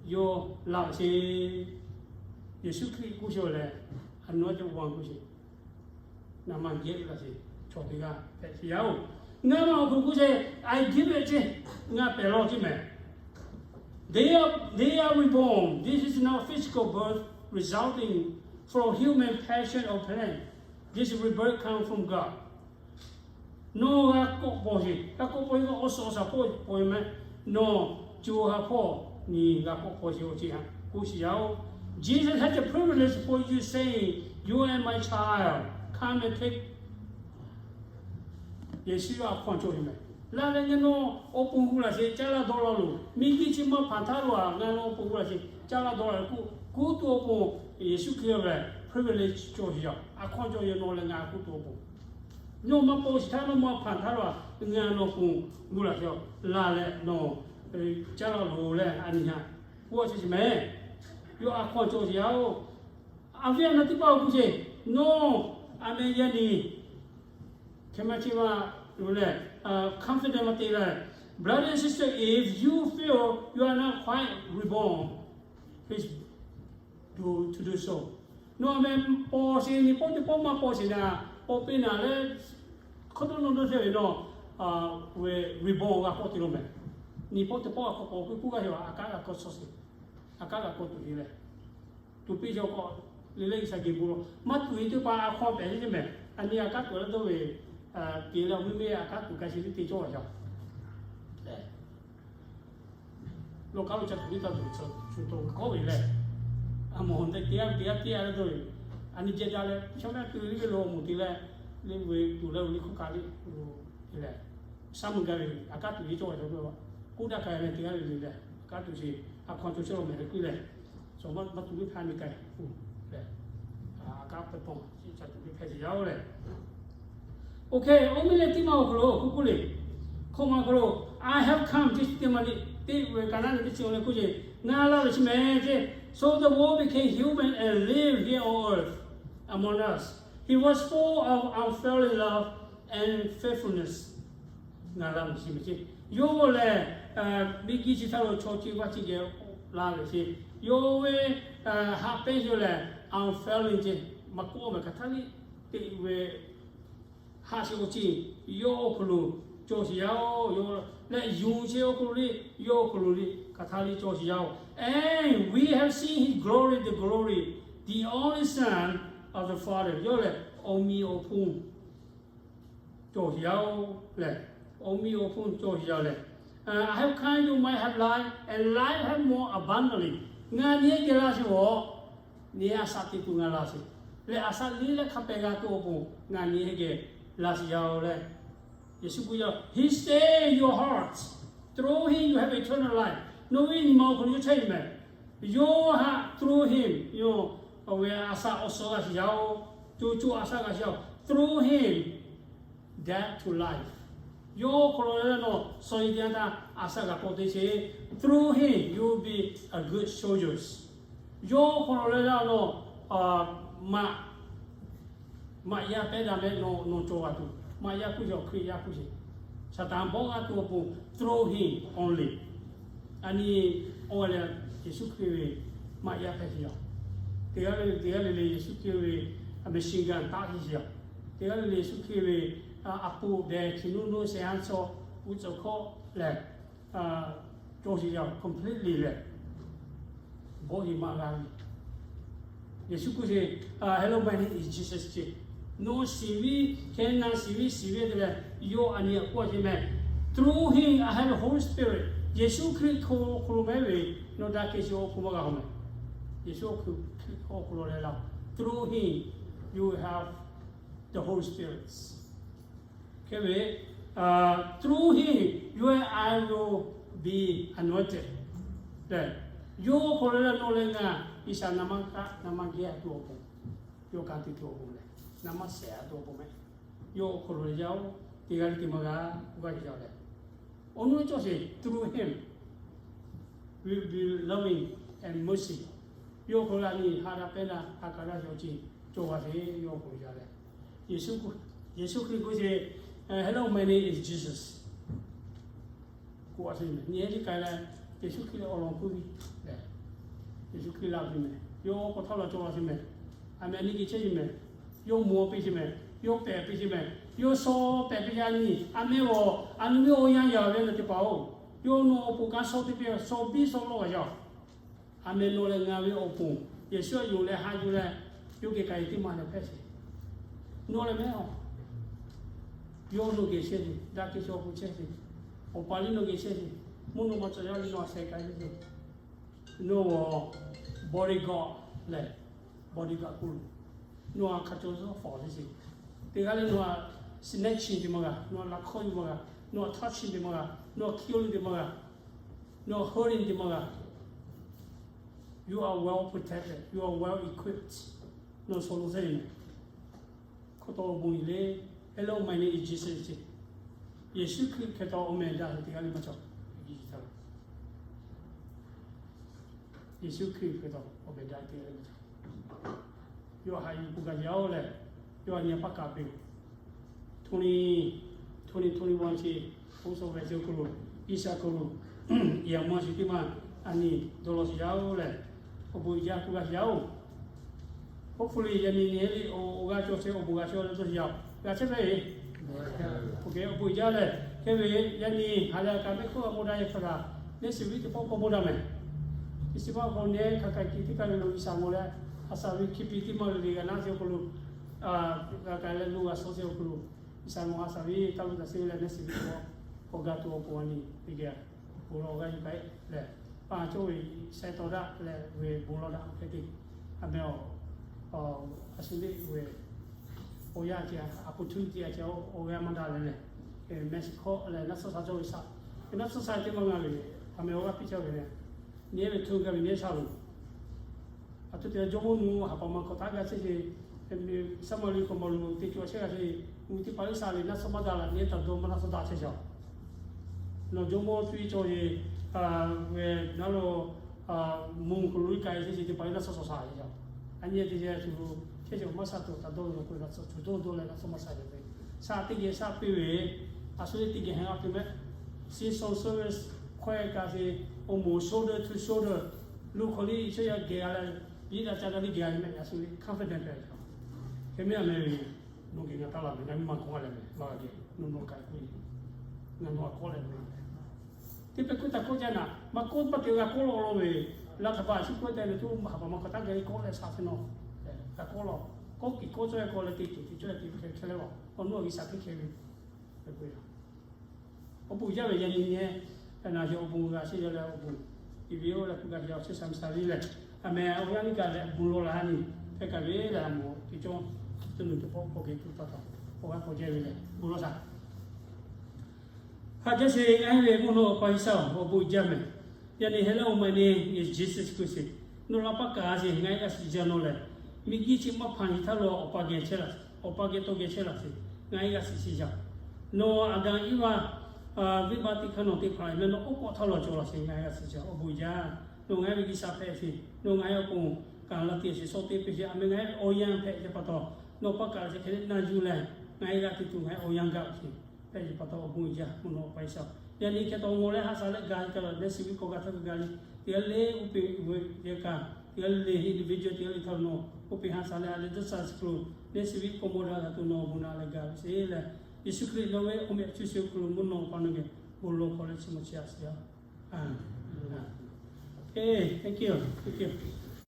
Yawˇ laˇ sheˍ. Yeˍsuˆ Hkriꞈ k'oˆ sheˍ lehˬ, a nu a ca g'a k'oˆ sheˍ. Naˍ ma geh laˇ sheˍ, chaw teˇ g'aˇ hpehꞈ sheˍ yaˇ-oˬ. Ngaˬ maˇ awˬ hk'aw k'oˆ ce, I give ve ce, ngaˬ pehˬ law ce mehˍ. They are, they are reborn. This is not physical birth resulting from human passion or plan. This rebirth comes from God. Nawˬ g'a kawˆ paw sheˍ, g'a kawˆ paw sheˍ, awˬ suhˍ awˬ shaˍ kawˆ paw sheˍ meh, nawˬ co ha hpawˇ nyi g'a kawˆ paw sheˍ awˬ ceuˬ htaꞈ k'oˆ shiˍ yaˇ-oˬ. Jesus has the privilege for you saying, "You are my child. Come and take." Yeˍsuˆ yawˇ a hkawˇ cawˬ ve meh. Laˇ leh ngaˬ nawˬ awˬ pon gu laˬ sheˍ, caˇ laˇ dawˇ laˇ loˬ. Miˬguiˬ chi ma hpanˍ htaˇ lo-a, ngaˬ nawˬ awˬ pon gu laˬ sheˍ, caˇ laˇ dawˇ laˇ k'oˆ, kuˉ tuˬ awˬ pon Yeˍsuˆ Hkriꞈ lehˬ privilege cawˬ sheˍ yaˇ, a hkawˇ cawˬ ve nawˬ leh ngaˬ kuˉ tuˬ awˬ pon. Nawˬ maˇ paw shiˍ htaˇ nawˬ maˇ hpanˍ htaˇ lo-a, ngaˬ nawˬ awˬ pon gu laˬ sheˍ, laˇ leh nawˬ caˇ laˇ loˬ leh a nyi haꞈ k'oˆ a chi shiˍ meh. Yawˇ a hkawˇ cawˬ sheˍ yaˇ-oˬ. A viˉ a naˍ teˇ hpaˍ awˬ k'oˆ sheˍ, nawˬ a meh yaˇ nyi hk'e maˇ chi maˇ loˬ leh, confident maˇ te leh, brother and sister, if you feel you are not quite reborn, please do to do so. Nawˬ a meh paw sheˍ, nyi pawˆ teˇ pawˆ maˇ paw sheˍ naˍ, paw peˇ naˍ leh, hk'aw dawˇ nawˇ dawˇ chehˇ ve nawˬ, reborn g'a kawˆ te lo meh. Nyi pawˆ teˇ pawˆ g'a kawˆ k'awꞈ k'oˆ k'oˆ g'a sheˍ, a kaˉ g'a kawˆ shawˉ sheˍ, a kaˉ g'a kawˆ tuˬ heˆ leh, tuˬ piˇ shawˉ k'awꞈ le le G'uiˬsha geh bon lo maˇ tuˬ ve teˇ hpaˍ a hkawˇ pehꞈ heˆ meh. A nyi a kaˉ tuˬ leh dawˇ ve, te leh awˬ miˇ miˇ a kaˉ tuˬ ka shi teˇ cawˇ a shaˍ. Lawˇ kaˉ lo ca tuˬ liˇ taˇ tuˬ shu to kawˆ ve leh, a mawˬ te teˇ g'aˇ teˇ g'aˇ teˇ g'aˇ leh dawˇ ve, a nyi jehˇ jaˇ leh chaw mehˆ tuˬ liˇ ve lo mawˬ te leh, le ve tuˬ leh awˬ liˇ hkawˇ ka liˇ lo te leh, shaˉ meuˇ gaˇ ve a kaˉ tuˬ ve cawˇ ve cawˇ ve, k'oˆ daꞈ ka leh teˇ g'aˇ le le leh a kaˉ tuˬ sheˍ a hk'aw cawˬ chehˇ lo mehˍ ve kuiˬ leh, shaˍ maˇ tuˬ ve hpa mi ka-e leh, a kaˉ pehꞈ paw ca tuˬ ve hpehꞈ sheˍ yaˇ-oˬ leh. Okay, awˬ miˇ leh teˇ maˇ awˬ hk'aw lo k'oˆ k'oˆ le. Hkawꞈ ma hk'aw lo, I have come, teˇ chi teˇ maˇ le, teˇ ve ka naˉ ve teˇ chi awˬ leh k'oˆ ce, ngaˬ la ve chi meh ce. So the word became human and lived here on earth among us. He was full of unfailing love and faithfulness. Ngaˬ la ve chi meh ce. Yawˇ lehˬ, miˬguiˬ chi htaˇ lo chaw ceuˬ vaˇ ceuˬ geh la ve ce. Yawˇ ve haꞈ pehnˇ yawˇ lehˬ unfailing ce. Maˇ k'oˆ meh hk'aˬ htaˇ liˇ teˇ ve haꞈ sheˍ awˬ ceuˬ yawˇ awˬ hk'aw lo cawˬ sheˍ yaˇ-oˬ. Yawˇ lehˬ yonˍ sheˍ awˬ hk'aw lo le, yawˇ awˬ hk'aw lo le hk'aˬ htaˇ liˇ cawˬ sheˍ yaˇ-oˬ. And we have seen his glory, the glory, the only Son of the Father. Yawˇ lehˬ awˬ miˬ awˬ hponˇ cawˬ sheˍ yaˇ-oˬ lehˬ, awˬ miˬ awˬ hponˇ cawˬ sheˍ yaˇ lehˬ, I have come you might have life and life have more abundantly. Ngaˬ nyi ehˉ geh la sheˍ-oˬ. Nyi ehˉ a shaꞈ teꞈ tuˬ ngaˬ la sheˍ lehˬ, a shaꞈ liˇ leh hk'a pehꞈ g'a tuˬ awˬ pon ngaˬ nyi ehˉ geh la sheˍ yaˇ-oˬ leh, Yeˍsuˆ k'oˆ yaˇ, He stay in your heart. Through him you have eternal life. Nawˬ ve nyi ma awˬ hk'aw lo yawˇ chehˇ ve meh. Yawˇ htaꞈ through him, yawˇ awˬ ve a shaꞈ awˬ suhˍ g'a sheˍ yaˇ-oˬ. Co co a shaꞈ g'a sheˍ yaˇ-oˬ. Through him, death to life. Yawˇ hk'aw lo leh nawˬ suh-e teˇ yanˇ htaˇ a shaꞈ g'a k'awꞈ te sheˍ. Through him you will be a good soldiers. Yawˇ hk'aw lo leh nawˬ maꞈ maꞈ yaˇ pehˉ daꞈ meh nawˬ cawˬ g'a tuˬ, maꞈ yaˇ hkuˇ sheˍ, awˬ Hkriꞈ yaˇ hkuˇ sheˍ. Saˍtanˍ bawˆ g'a tuˬ awˬ pon through him only. A nyi awˬ leh Yeˍsuˆ Hkriꞈ ve maꞈ yaˇ hpehꞈ sheˍ yaˇ. Teˇ g'aˇ le le, teˇ g'aˇ le le Yeˍsuˆ Hkriꞈ ve machine gun taˆ sheˍ yaˇ. Teˇ g'aˇ le le Yeˍsuˆ Hkriꞈ ve a poˍ dehˬ chi nuˇ nuˇ shehˍ ha chaw uˉ tcuhˍ hkawˇ lehˬ, cawˬ sheˍ yaˇ completely lehˬ, bawˆ heˍ maꞈ g'a ve. Yeˍsuˆ k'oˆ sheˍ, Hello, my name is Jesus ce. Nawˬ shiˍ viˉ, hkeh na shiˍ viˉ shiˍ viˉ te leh, yawˇ a nyi a k'oˆ a ce meh. Through him I have the Holy Spirit. Yeˍsuˆ Hkriꞈ hk'aw hk'aw lo meh ve, nawˬ daꞈ kehˬ chi awˬ hk'aw maˇ g'a haw meh. Yeˍsuˆ Hkriꞈ hk'aw hk'aw lo leh la. Through him you have the Holy Spirit. Hk'e ve, through him you and I will be anointed. Lehˬ, yawˇ hk'aw lo leh nawˬ leh ngaˬ G'uiˬsha na maˇ kaˆ na maˇ geh a tuˬ awˬ pon, yawˇ ka te tuˬ awˬ pon lehˬ, na maˇ shehˍ a tuˬ awˬ pon meh. Yawˇ hk'aw lo leh yaˇ-oˬ, teˇ g'aˇ le teˇ maˇ g'a k'oˆ g'a ve yaˇ lehˬ, awˬ nuˇ cawˬ sheˍ through him will be loving and mercy. Yawˇ hk'aw lo a nyi ha daꞈ pehˉ daꞈ ha ka daꞈ yaw ce cawˬ g'a sheˍ yawˇ hk'aw lo yaˇ lehˬ. Yeˍsuˆ Hkriꞈ k'oˆ sheˍ, Hello, my name is Jesus. K'oˆ a sheˍ meh. Nyi ehˉ teˇ k'ai leh, Yeˍsuˆ Hkriꞈ awˬ lawn k'oˆ ve lehˬ, Yeˍsuˆ Hkriꞈ la ve meh. Yawˇ k'awꞈ htaˇ law cawˬ g'a sheˍ meh. A meh a nyi geh chehˇ sheˍ meh. Yawˇ mawˬ piˇ sheˍ meh. Yawˇ pehˬ piˇ sheˍ meh. Yawˇ shaw pehˬ piˇ sheˍ a nyi. A meh g'awˬ a nyi ve awˬ yanˇ yaꞈ ve na teˇ hpaˍ-oˬ, Yawˇ nawˬ awˬ pon kanˉ shawˉ teˇ pehˇ shawˉ biˇ shawˉ lawˇ g'a yaˇ. A meh nawˬ leh ngaˬ ve awˬ pon Yeˍsuˆ htaꞈ yonˍ leh haꞈ yuˬ leh, yawˇ geh ka e teˇ maˬ leh hpehˇ sheˍ. Nawˬ leh mehˉ-oˬ, yawˇ nawˬ geh chehˇ sheˍ, daꞈ kehˬ chaw awˬ pon chehˇ sheˍ, awˬ pa liˇ nawˬ geh chehˇ sheˍ, mvuhˇ naw ma cawˬ yaˇ liˇ nawˬ a sheh k'ai sheˍ. Nawˬ awˬ bodyguard lehˬ, bodyguard k'oˆ loˬ. Nawˬ a hk'a caw zuhˇ fawˍ teˇ sheˍ. Teˇ g'aˇ leh nawˬ a snatching te maˇ g'a, nawˬ a laꞈ hkawˇ yuˬ maˇ g'a, nawˬ a touching te maˇ g'a, nawˬ a kiˇ oˇ te maˇ g'a, nawˬ a hurting te maˇ g'a. You are well protected. You are well equipped. Nawˬ shawˍ lo sehˉ ve mehˬ. Hk'aw taw awˬ bon uiˍ le. Hello, my name is Jesus. Yeˍsuˆ Hkriꞈ hk'e taw awˬ meh daꞈ ve teˇ g'aˇ le maˇ cawˬ. Yeˍsuˆ Hkriꞈ hk'e taw awˬ meh daꞈ ve teˇ g'aˇ le maˇ cawˬ. Yawˇ haꞈ yuˬ k'oˆ gaˇ yaˇ-oˬ lehˬ, yawˇ a nyi a paˆ kaꞈ peꞈ-oˬ. Twenty, twenty twenty-one chi, oˇ suh ve chi awˬ hk'aw lo, Iˉsaˍ hk'aw lo, yaꞈ maˇ chi teˇ maˇ a nyi dawˇ law sheˍ yaˇ-oˬ lehˬ, awˬ bon uiˍ jaˇ k'oˆ gaˇ sheˍ yaˇ-oˬ. Hopefully yaꞈ nyi nyi le awˬ g'aˇ cawˬ chehˇ, awˬ bon g'a chehˇ leh tawˇ sheˍ yaˇ-oˬ. G'a chehˇ ve, awˬ bon uiˍ jaˇ lehˬ, hk'e ve yaꞈ nyi ha lehˬ kaꞈ mehˆ hk'oˆ a bon daꞈ yaꞈ hk'a gaˬ, next week teˇ pawˆ k'awꞈ bon daꞈ mehˬ. Iˉsaˍ hk'aw nehˉ hk'a k'ai ki teˇ k'ai ve lo Iˉsaˍ mawˬ leh, a shaˍ ve hkiˇ piˇ teˇ maˇ ve le g'a naˉ chi awˬ hk'aw lo, g'a k'ai leh lo g'a shawˍ chi awˬ hk'aw lo, Iˉsaˍ mawˬ a shaˍ ve taˇ lo taˍ sheˍ ve leh next week teˇ pawˆ k'awꞈ g'a tuˬ awˬ pon a nyi teˇ geh bon lawˬ g'a yuˬ k'ai lehˬ, pa cawˇ ve seh tawˇ daꞈ leh ve bon lawˬ daꞈ hk'e te, a meh awˬ, a shu le ve awˬ yanˇ ceh opportunity a ceh awˬ g'aˇ maˇ daꞈ leh lehˬ, mehˆ shiˍ hkawˇ leh naˆ suhˉ sha cawˇ ve shaꞈ, naˆ suhˉ sha teˇ maˇ g'a ve, a meh awˬ g'aˇ piˇ cawˇ ve leh, nyi ve htu gaˇ ve nyi sha loˬ. A htoꞈ te jawˇmawˇ nu haˍ paˍ ma hkawꞈ htaˇ g'a chehˇ sheˍ, Saˍmaˍriˆ hkawꞈ ma lo teˇ cawˬ chehˇ g'a sheˍ, mvuhˇ teˇ hpaˍ Iˉsaˍreˍlaˆ naˆ suhˉ maˇ daꞈ laꞈ nyi taˍ dawˇ maˇ naˆ suhˉ daꞈ chehˇ shaˍ. Nawˬ jawˇmawˇ tuˇ cawˬ sheˍ, ve naˉ lo, mvuhˇ hk'aw lo iˉ k'ai chehˇ sheˍ teˇ hpaˍ naˆ suhˉ sha shaˍ ve shaˍ. A nyi teˇ ceh tuˬ chehˇ cawˬ maˇ sha tuˬ taˍ dawˇ ve k'o, naˆ suhˉ tuˬ dawˇ dawˇ leh naˆ suhˉ maˇ sha ve shaꞈ teˇ geh shaꞈ piˇ ve, a shu le teˇ geh heh a piˇ mehˆ. Sing song service hkawehˇ kaꞈ sheˍ, awˬ moˍ shoulder to shoulder, lo hk'aw liˇ chaw yaˇ geh g'a leh, biˇ daꞈ ca daꞈ liˇ geh g'a ve mehˆ, a shu le confident hpehꞈ ve. Hk'e mehˉ a meh ve, nawˬ geh ngaˬ taˇ laˬ meh, ngaˬ miˇ ma k'awꞈ a leh meh, laˇ geh nawˬ nawˬ k'ai k'oˆ ve, ngaˬ nawˬ a k'awꞈ leh meh. Teˇ pehˍ k'oˆ taˍ k'oˆ jaˇ naˍ, maˇ k'oˆ maˇ te g'a k'oˆ law law ve, laˇ htaꞈ pa a shu k'oˆ te ve tuˬ haˍ paˍ ma hkawꞈ htaˇ g'a k'oˆ leh shaˍ hpehꞈ nawˬ, g'a k'oˆ law, k'oˆ kiˬ k'oˆ cawˇ e k'oˆ leh teˇ ceuˬ teˇ cawˇ e te hk'e hk'e leh a, awˬ nuˇ awˬ G'uiˬsha teˇ hk'e ve, awˬ bon jaˇ ve yaꞈ nyi nyi, naˬ yawˇ awˬ bon g'a sheˍ yaˇ leh awˬ bon, iˉ ve oˇ leh k'oˆ g'a yaˇ awˬ chehˇ sha mi sha liˇ leh, a meh awˬ yanˇ liˇ kaꞈ leh bon lawˬ la ha nyi, hpehˇ kaꞈ ve leh a mawˬ teˇ cawˇ, teˇ nuˬ teˇ pawˆ k'awꞈ geh tuˬ taˇ taˍ, awˬ g'aˇ k'awꞈ jehˇ ve leh bon lawˬ shaˍ. Haꞈ jaˇ sheˍ ngaˬ hui ve mvuhˇ naw awˬ pa G'uiˬsha-oˬ, awˬ bon jaˇ mehˍ. Yaꞈ nyi heh laˇ awˬ meh nyi Yeˍsuˆ Hkriꞈ sheˍ, nawˬ laꞈ paˆ kaꞈ sheˍ ngaˬ hui g'a shiˍ jaˇ nawˬ lehˬ, miˬguiˬ chi maˇ hpanˍ nyi htaˇ lo awˬ pa geh chehˇ laˬ, awˬ pa geh tawˇ geh chehˇ laˬ sheˍ, ngaˬ hui g'a shiˍ shiˍ jaˇ. Nawˬ Aˍdanˍ Iˉvaˆ venˇbaˆ teˇ hk'aˇ nawˬ teˇ hpaˍ meh nawˬ oˉ k'awꞈ htaˇ lawˬ cawˬ laˬ sheˍ ngaˬ hui g'a shiˍ jaˇ. Awˬ bon jaˇ, nawˬ ngaˬ hui ve G'uiˬsha hpehꞈ sheˍ, nawˬ ngaˬ hui awˬ pon kaꞈ la te sheˍ, shawˉ teˇ peuˬ sheˍ, a meh ngaˬ hui awˬ yanˇ hpehꞈ ve pa taw, nawˬ paˆ kaꞈ sheˍ hk'e le na yuˬ leh, ngaˬ hui g'a te tuˬ ngaˬ hui awˬ yanˇ gaˬ sheˍ. Hpehꞈ ve pa taw awˬ bon jaˇ mvuhˇ naw awˬ pa G'uiˬsha. Yaꞈ nyi hk'e taw mawˬ leh haꞈ sha leh gaˬ ve kaꞈ lawˬ, next week k'awꞈ g'a htaˇ kaꞈ gaˬ le, teˇ g'aˇ le oˇ peꞈ ve kaꞈ, teˇ g'aˇ le individual teˇ g'aˇ le htaˇ nawˬ oˇ peꞈ haꞈ sha leh a leh daꞈ sha shiˍ hk'aw lo, next week k'awꞈ mawˬ daꞈ g'a tuˬ nawˬ awˬ bon naꞈ leh gaˬ ve sheˍ leh, Yeˍsuˆ Hkriꞈ nawˬ ve awˬ meh cuˇ shiˍ awˬ hk'aw lo mvuhˇ naw awˬ pa nawˬ geh bon lawˬ hk'aw leh chi mawˬ chi a shiˍ a. Thank you, thank you.